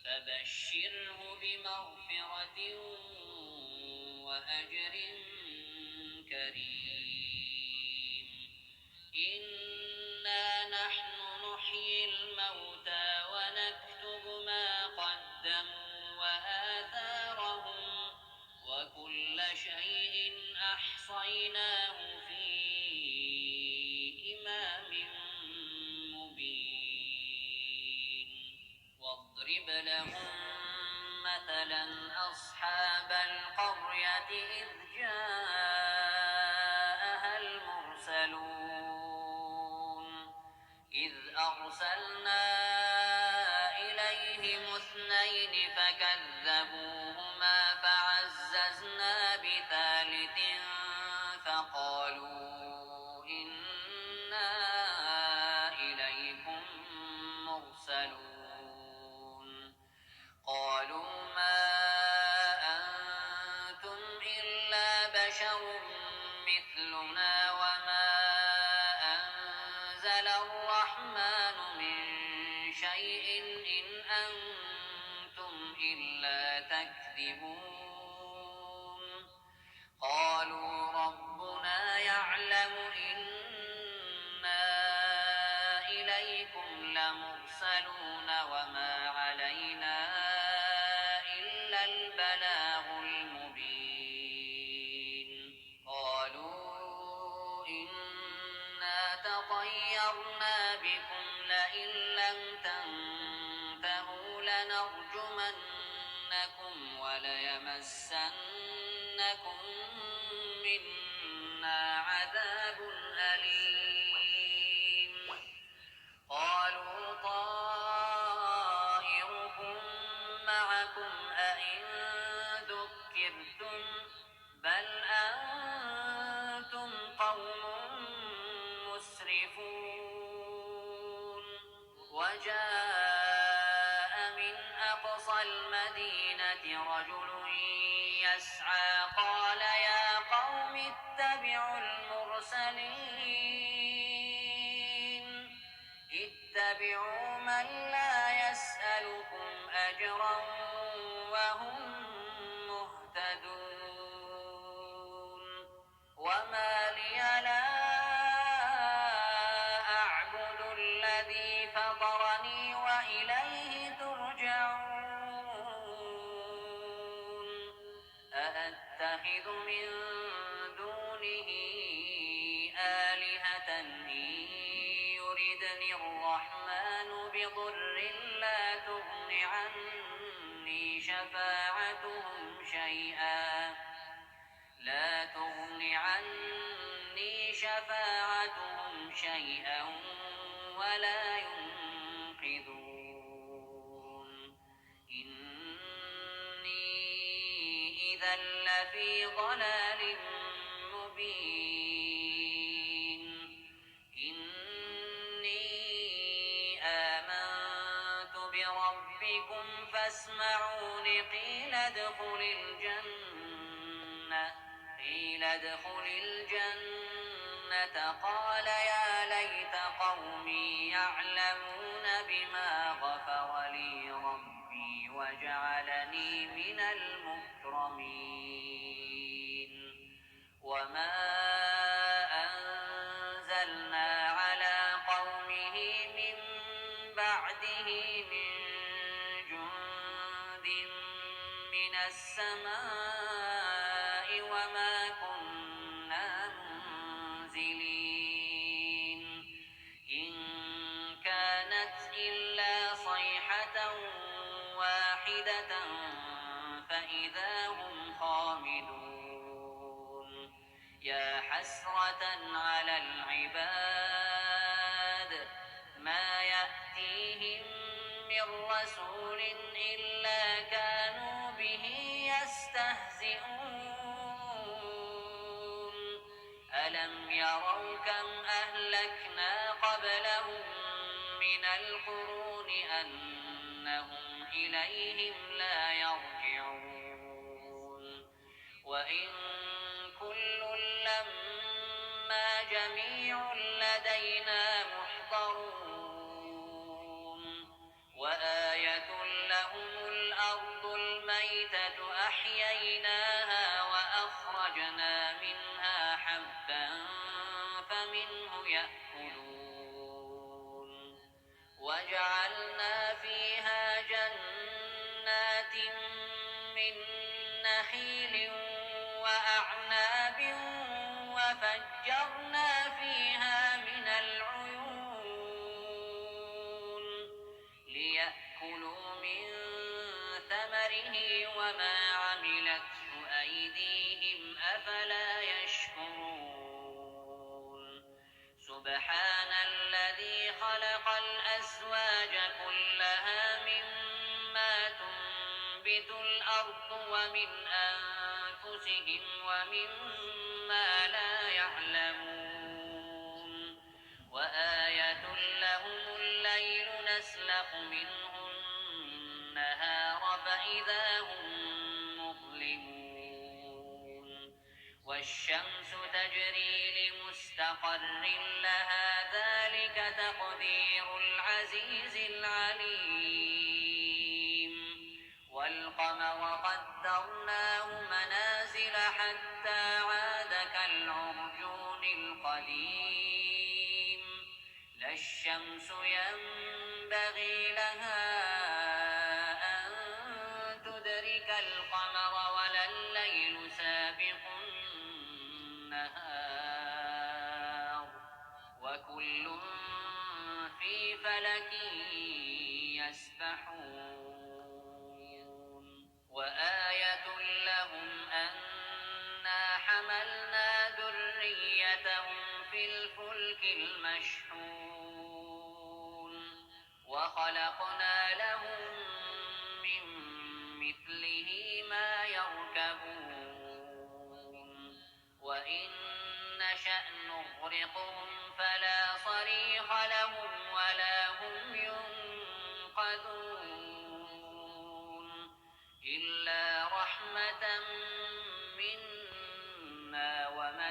فبشره بمغفرة وأجر كريم. إنا نحن نحيي الموتى ونكتب ما قدموا وآثارهم وكل شيء أحصيناه في إمام مبين. واضرب لهم مثلا أصحاب القرية إذ جاءها المرسلون إذ أرسلنا إليهم اثنين فكذبوهما فعززنا بثالث فقالوا إنا إليكم مرسلون. قالوا ما أنتم إلا بشر مثلنا وما أنزل الرحمن من شيء إن أنتم إلا تكذبون. قالوا ربنا يعلم إنا إليكم لمرسلون وما علينا إلا البلاغ المبين. قالوا إنا تطيرنا بكم لئن لم تنتهوا لنرجمنكم وليمسنكم منا عذاب أليم. قالوا طائركم معكم أئن ذكرتم بل أنتم قوم مسرفون. وجاء من أقصى المدينة رجل يسعى قال يا قوم اتبعوا المرسلين اتبعوا من لا يسألكم أجرا وهم مهتدون. وما لي لا أعبد الذي فطرني وإليه ترجعون. أأتخذ من دونه آلهة إن يردني الرحمن بضر لا تغن عني شفاعتهم شيئا لا تغن عني شفاعتهم شيئا ولا ينقذون. إني إذا لفي ضلال مبين. إني آمنت بربكم فاسمعون. قيل ادخل الجنة قيل ادخل الجنة قال يا ليت قومي يعلمون بما غفر لي ربي وجعلني من المكرمين. وما أنزلنا على قومه من بعده من جند من السماء وما كنا منزلين. إن كانت إلا صيحة واحدة فإذا هم خامدون. يا حسرة على العباد ما يأتيهم من رسول إلا كانوا به يستهزئون. ألم يروا كم أهلكنا قبلهم من القرون أنهم إليهم لا يرجعون. وإن كل لما جميع لدينا محضرون. وآية لهم الأرض الميتة أحييناها وأخرجنا منها حبا فمنه يأكلون. وجعلنا فيها جنات من نخيل وأعناب وفجرنا فيها من العيون ليأكلوا من ثمره وما عملته أيديهم أفلا يشكرون. سبحان الذي خلق الأزواج كلها مما تنبت الأرض ومن أنفسهم ومما لا يعلمون. وآية لهم الليل نسلخ منه النهار فإذا هم مظلمون. والشمس تجري لمستقر لها ذلك تقدير العزيز العليم. والقمر قدرناه منازل حتى عاد كالعرجون القديم. لا الشمس ينبغي لها أن تدرك القمر ولا الليل سابق النهار وكل في فلك يسبحون. وآية لهم أنا حملنا ذريتهم في الفلك المشحون وخلقنا لهم من مثله ما يركبون. وإن نشأ نغرقهم فلا صريخ لهم ولا هم ينقذون إلا رحمة منا وما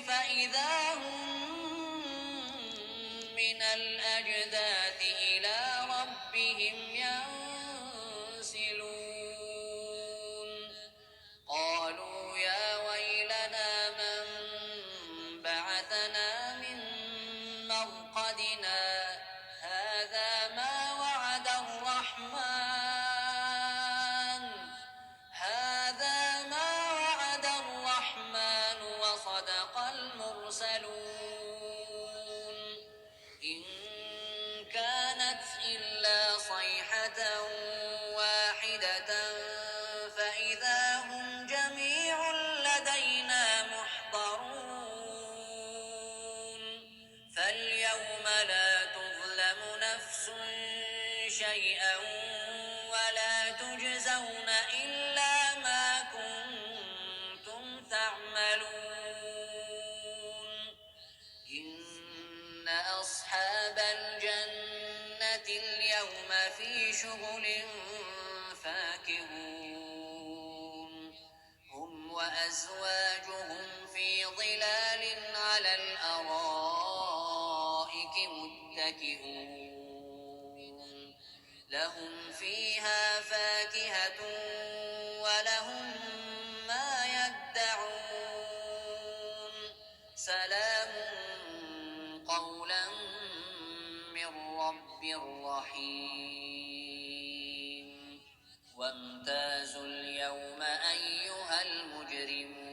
فإذا هم من الأجداث إلى ربهم ينسلون. قالوا يا ويلنا من بعثنا من مرقدنا هذا ما وعد الرحمن هذا ما وعد الرحمن وصدق المرسلون. إن كانت إلا صيحة واحدة فإذا هم جميع لدينا محضرون. فاليوم لا تظلم نفس شيئا ولا تجزون إلا ما كنتم تعملون. إن أصحاب الجنة اليوم في شغل فاكهون. هم وأزواجهم في ظلال على الأرائك متكئون. لهم فيها فاكهة ولهم ما يدعون. سلام قولا من رب رحيم. وامتازوا اليوم أيها المجرمون.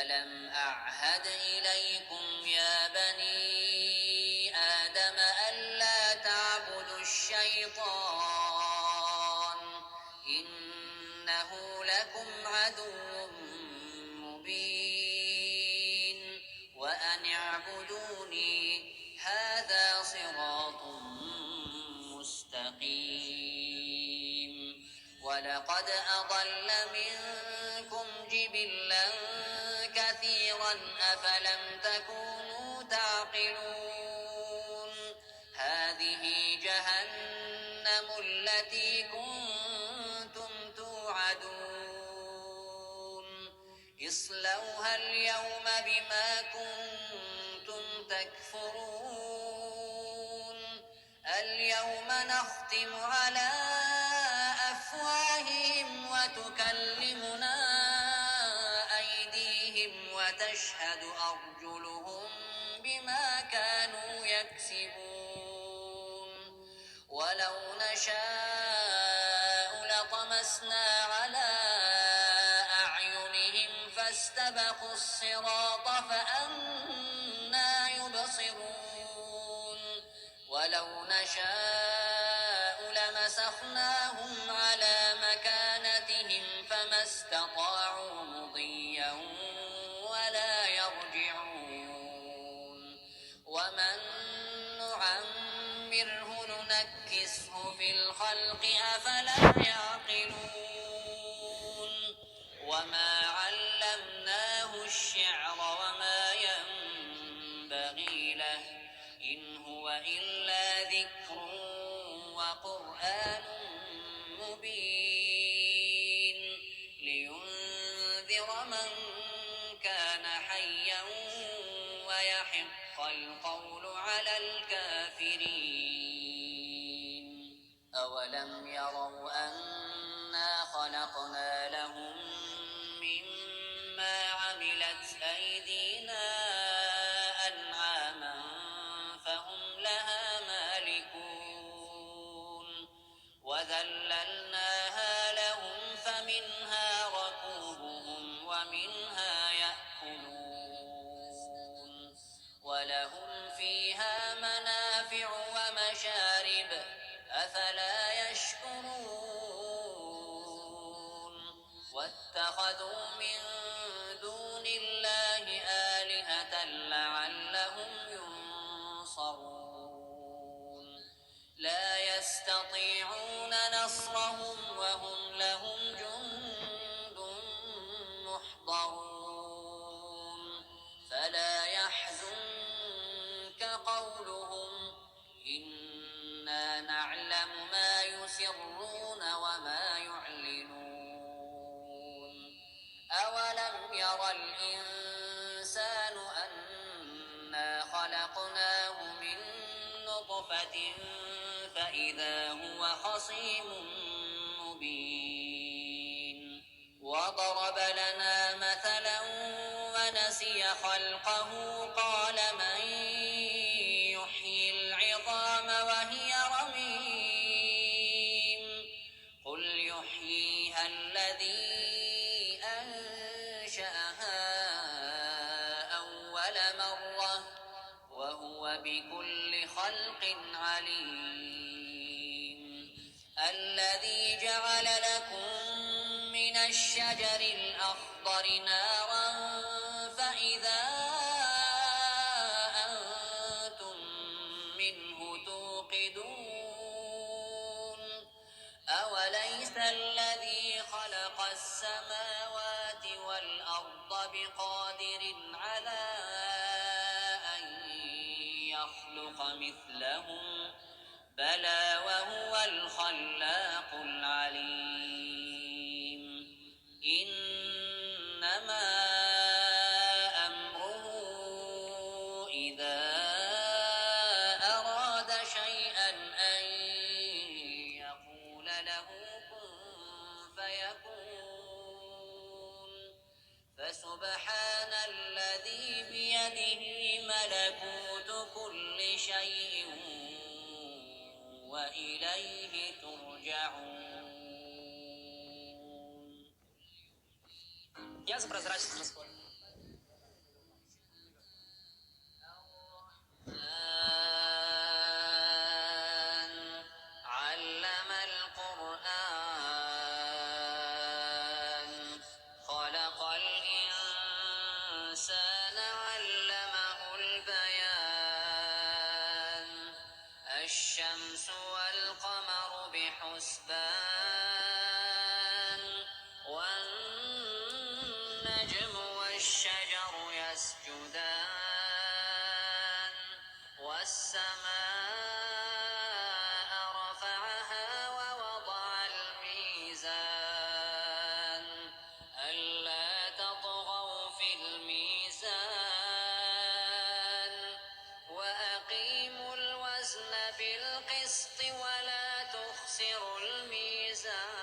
ألم أعهد إليكم يا بني آدم ألا تعبدوا الشيطان إنه لكم عدو مبين وأن اعبدوني هذا صراط مستقيم. ولقد أضل منكم جبلا كثيرا أفلم تكونوا تعقلون. هذه جهنم التي كنتم توعدون. اصلوها اليوم بما كنتم تكفرون. اليوم نختم على أفواههم وتكلمنا أيديهم وتشهد أرجلهم بما كانوا يكسبون. ولو نشاء لطمسنا على أعينهم فاستبقوا الصراط فأنى يبصرون. ولو نشاء لمسخناهم على مكانتهم فما استطاعوا مضيا ولا يرجعون. ومن نعمره ننكسه في الخلق أفلا يعقلون. وما علمناه الشعر وما ينبغي له إن هو إلا ذكر وقرآن مبين لينذر من كان حيا ويحق القول على الكافرين. أولم يروا أنا خلقنا لهم مما عملت أيدينا أنعاما فهم لها مالكون. وذللناها لهم فمنها ركوبهم ومنها يأكلون. ولهم فيها منافع ومشارب أفلا يشكرون. واتخذوا من دون الله آلهة لعلهم ينصرون. لا يستطيعون نصرهم وهم لهم جند محضرون. فلا يحزنك قولهم إنا نعلم ما يسرون وما يعلنون. أولم يروا يرى الإنسان أنا خلقناه من نطفة فإذا هو خصيم مبين. وضرب لنا مثلا ونسي خلقه قال من يحيي العظام وهي رميم قل يحييها الذي أنشأها أول مرة وهو بكل خلق عليم. الذي جعل لكم من الشجر الأخضر نارا فإذا أنتم منه توقدون. أوليس الذي خلق السماوات والأرض بقادر على أن يخلق مثلهم بلى وهو الخلاق العليم. إنما أمره إذا أراد شيئا أن يقول له كن فيكون. فسبحان الذي بيده ملكوت كل شيء وإليه ترجعون. Я за прозрачность расходов. الرحمن علم القرآن خلق الإنسان علمه البيان. الشمس والقمر بحسبان والنجم والشجر يسجدان والسماء رفعها ووضع الميزان ألا تطغوا في الميزان وأقيموا الوزن بالقسط ولا تخسروا الميزان.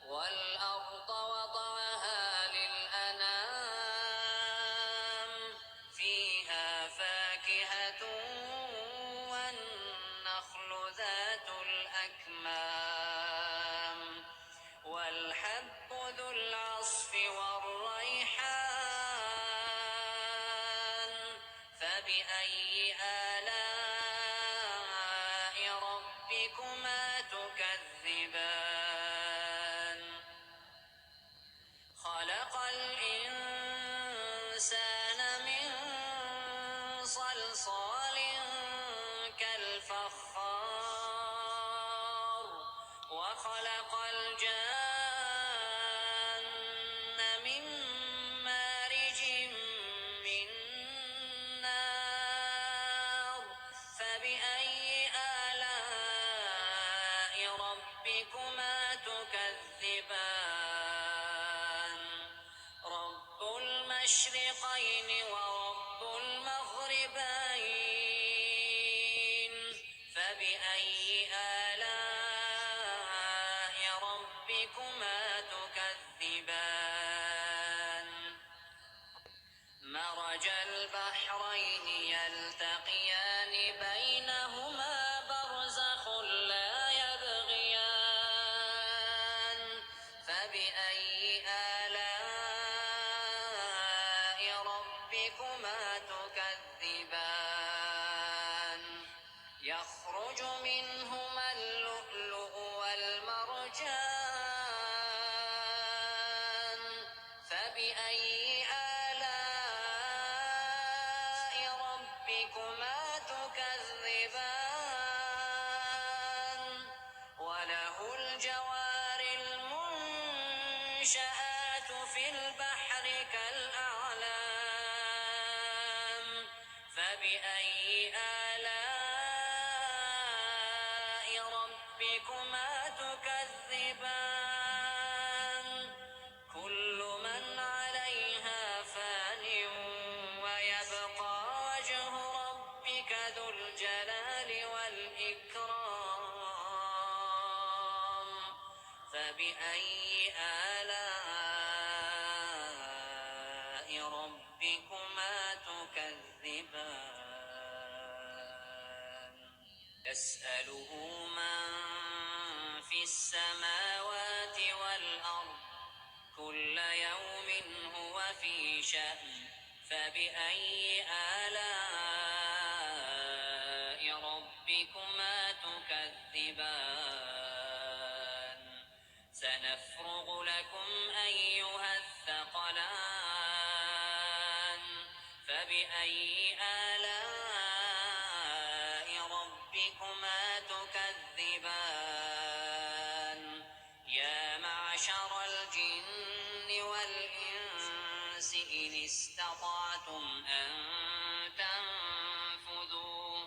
والأرض وضعها للأنام فيها فاكهة والنخل ذات الأكمام والحب ذو العصف والريحان. فبأي آلاء ربكما تكذبان؟ خلق الإنسان من صلصال كالفخار وخلق الجان من مارج من نار. فبأي آلاء ربكما تكذبان؟ رب المشرقين ورب المغربين. فبأي آلاء ربكما تكذبان؟ مرج البحرين يلتقيان بينهما برزخ لا يبغيان. فبأي آلاء ربكما تكذبان؟ يخرج منهما اللؤلؤ والمرجان. فبأي آلاء ربكما تكذبان؟ وله الجوار المنشآت في البحر كالأعلام. فبأي آلاء ربكما تكذبان؟ كل فبأي آلاء ربكما تكذبان. يسأله من في السماوات والأرض كل يوم هو في شأن. فبأي آلاء ربكما تكذبان. سنفرغ لكم أيها الثقلان. فبأي آلاء ربكما تكذبان. يا معشر الجن والإنس إن استطعتم أن تنفذوا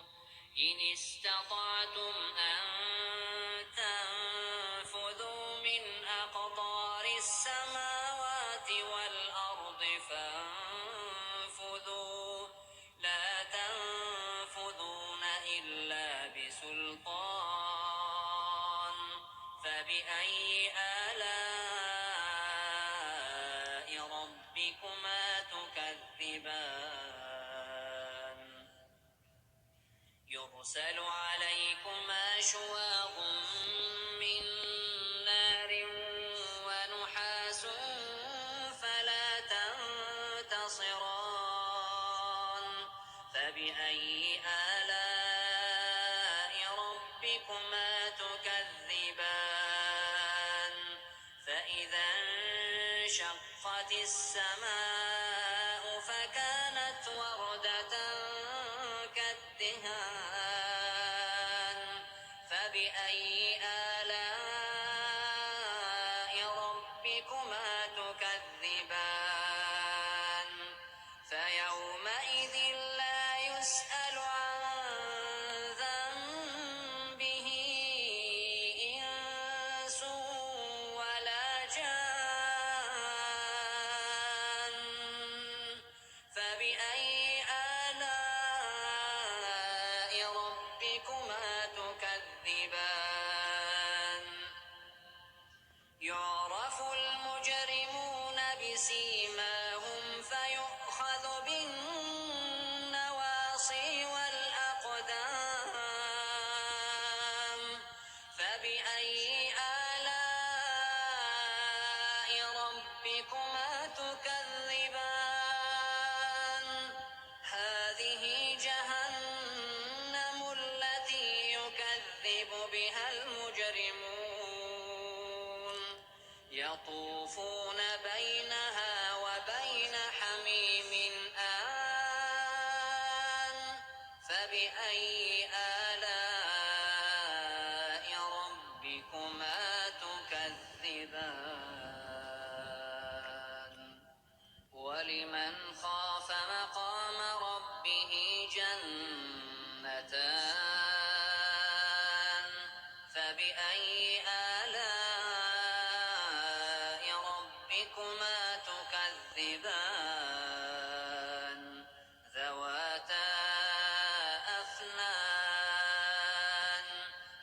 من أقطار السماوات والأرض فانفذوا، لا تنفذون إلا بسلطان. فبأي آلاء ربكما تكذبان. يرسل عليكما شواظ من نار ونحاس فلا تنتصران. فبأي آلاء ربكما تكذبان. فإذا انشقت السماء فكانت وردة كالدهان. فبأي آلاء ربكما تكذبان. فيومئذ لا يسأل عن ذنبه إنس ولا جان. فبأي آلاء ربكما تكذبان. يعرف المجرمون بسيماهم فيؤخذ بالنواصي والأقدام. فبأي آلاء ربكما تكذبان. هذه جهنم التي يكذب بها المجرمون. يطوفون بينها وبين حميم آن. فبأي آلاء ربكما تكذبان. ولمن خاف مقام ربه جنتان. فبأي آلاء ربكما تكذبان. ذواتا أفنان.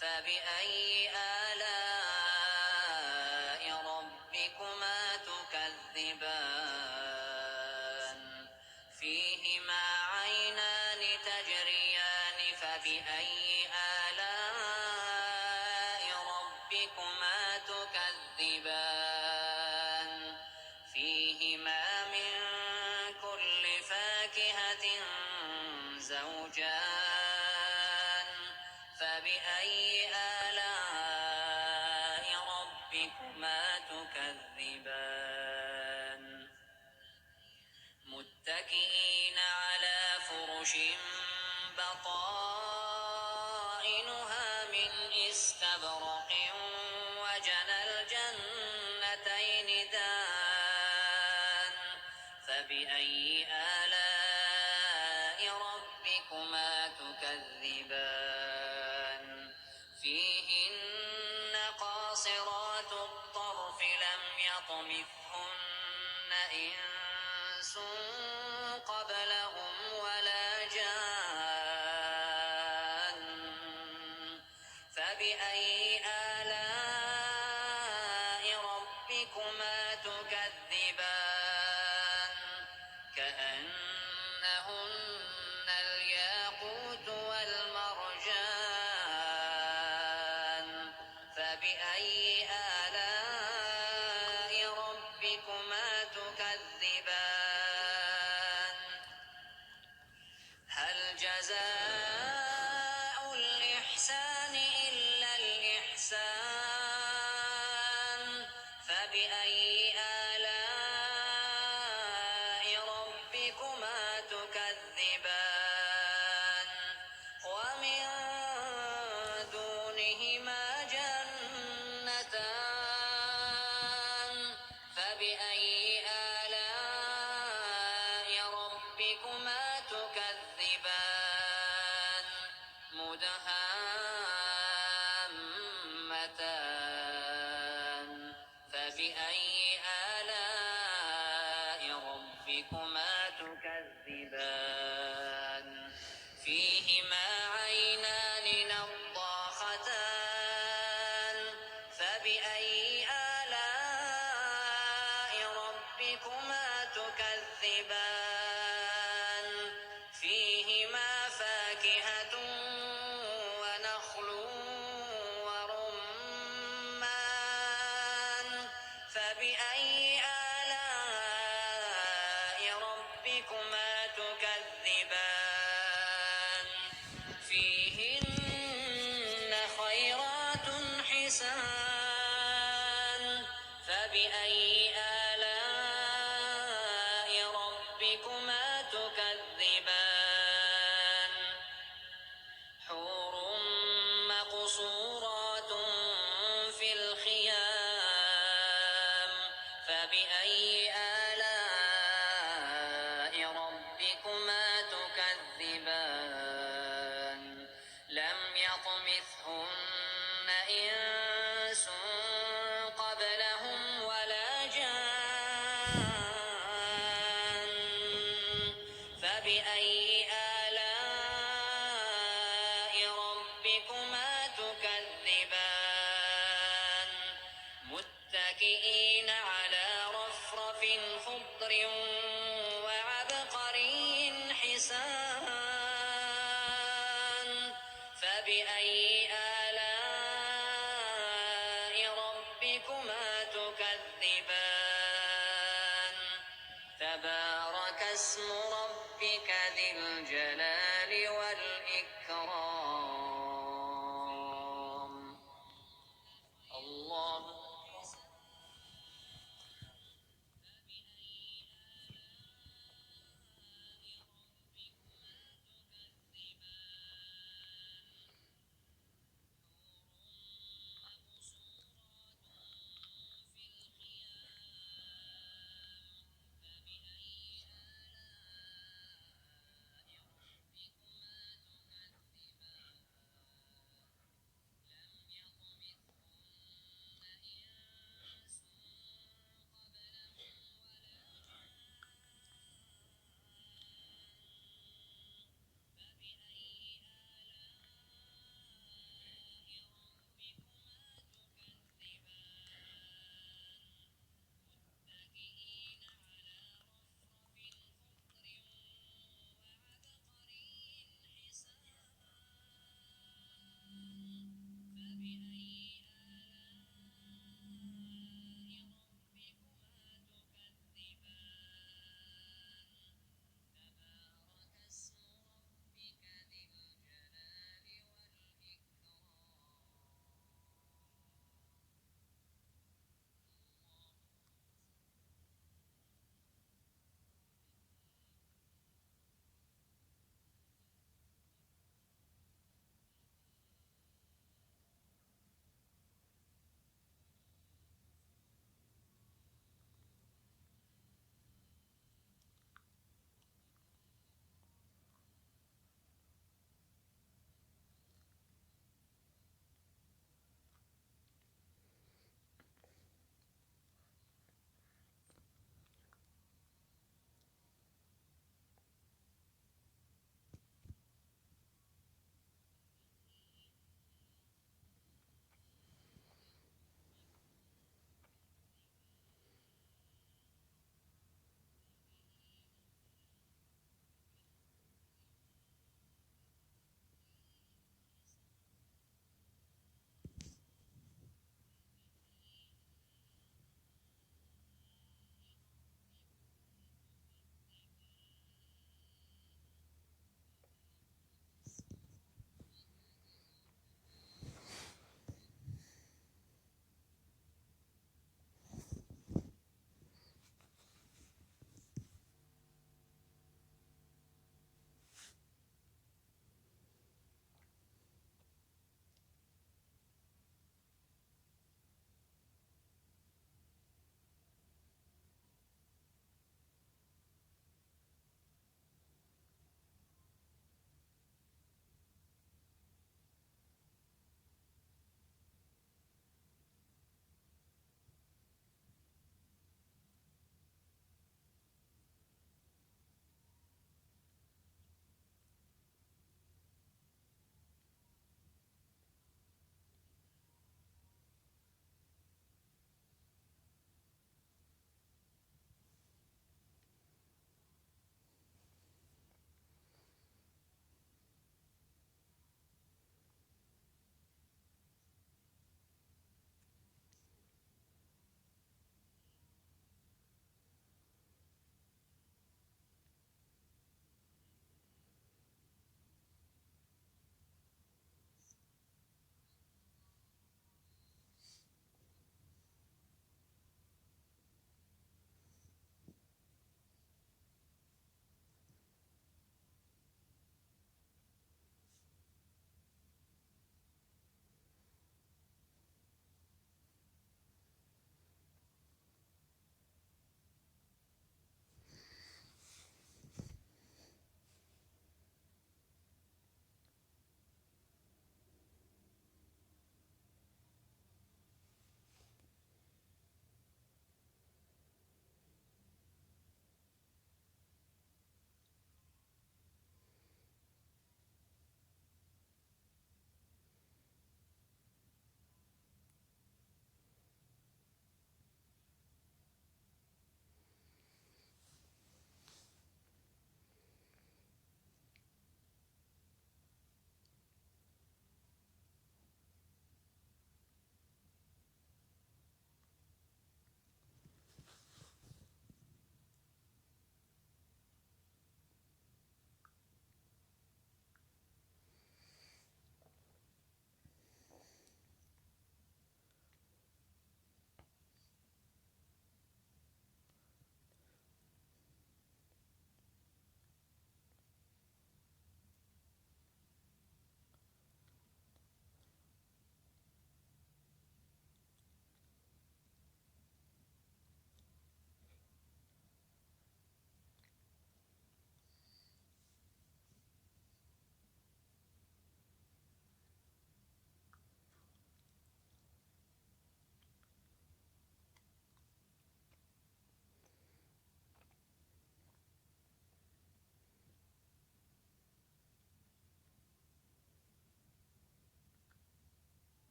فبأي آلاء ربكما تكذبان. فيهما عينان تجريان. فبأي آلاء ربكما تكذبان. فيهما من كل فاكهة زوجان. فبأي آلاء ربكما تكذبان. متكئين على فرش بطائنها من استبرق وجنى الجنتين دان. فبأي آلاء ربكما تكذبان. فيهن قاصرات الطرف لم يطمثهن إنس قبلهم ولا جان. فبأي آلاء فبأي آلاء ربكما تكذبان؟ هل جزاء الإحسان إلا الإحسان؟ فبأي آلاء ربكما تكذبان؟ ومن دونهما جنتان. فبأي آلاء ربكما تكذبان؟ مدهامتان. فبأي آلاء ربكما تكذبان؟ فيهما عينان نضاختان. فبأي آلاء ربكما تكذبان؟ فيهما فاكهة ونخل ورمان. فبأي آلاء ربكما تكذبان؟ فيهن خيرات حسان. فبأي آلاء ربكما تكذبان؟ حور مقصورات في الخيام. فبأي آلاء ربكما تكذبان؟ لم يطمثهن إنس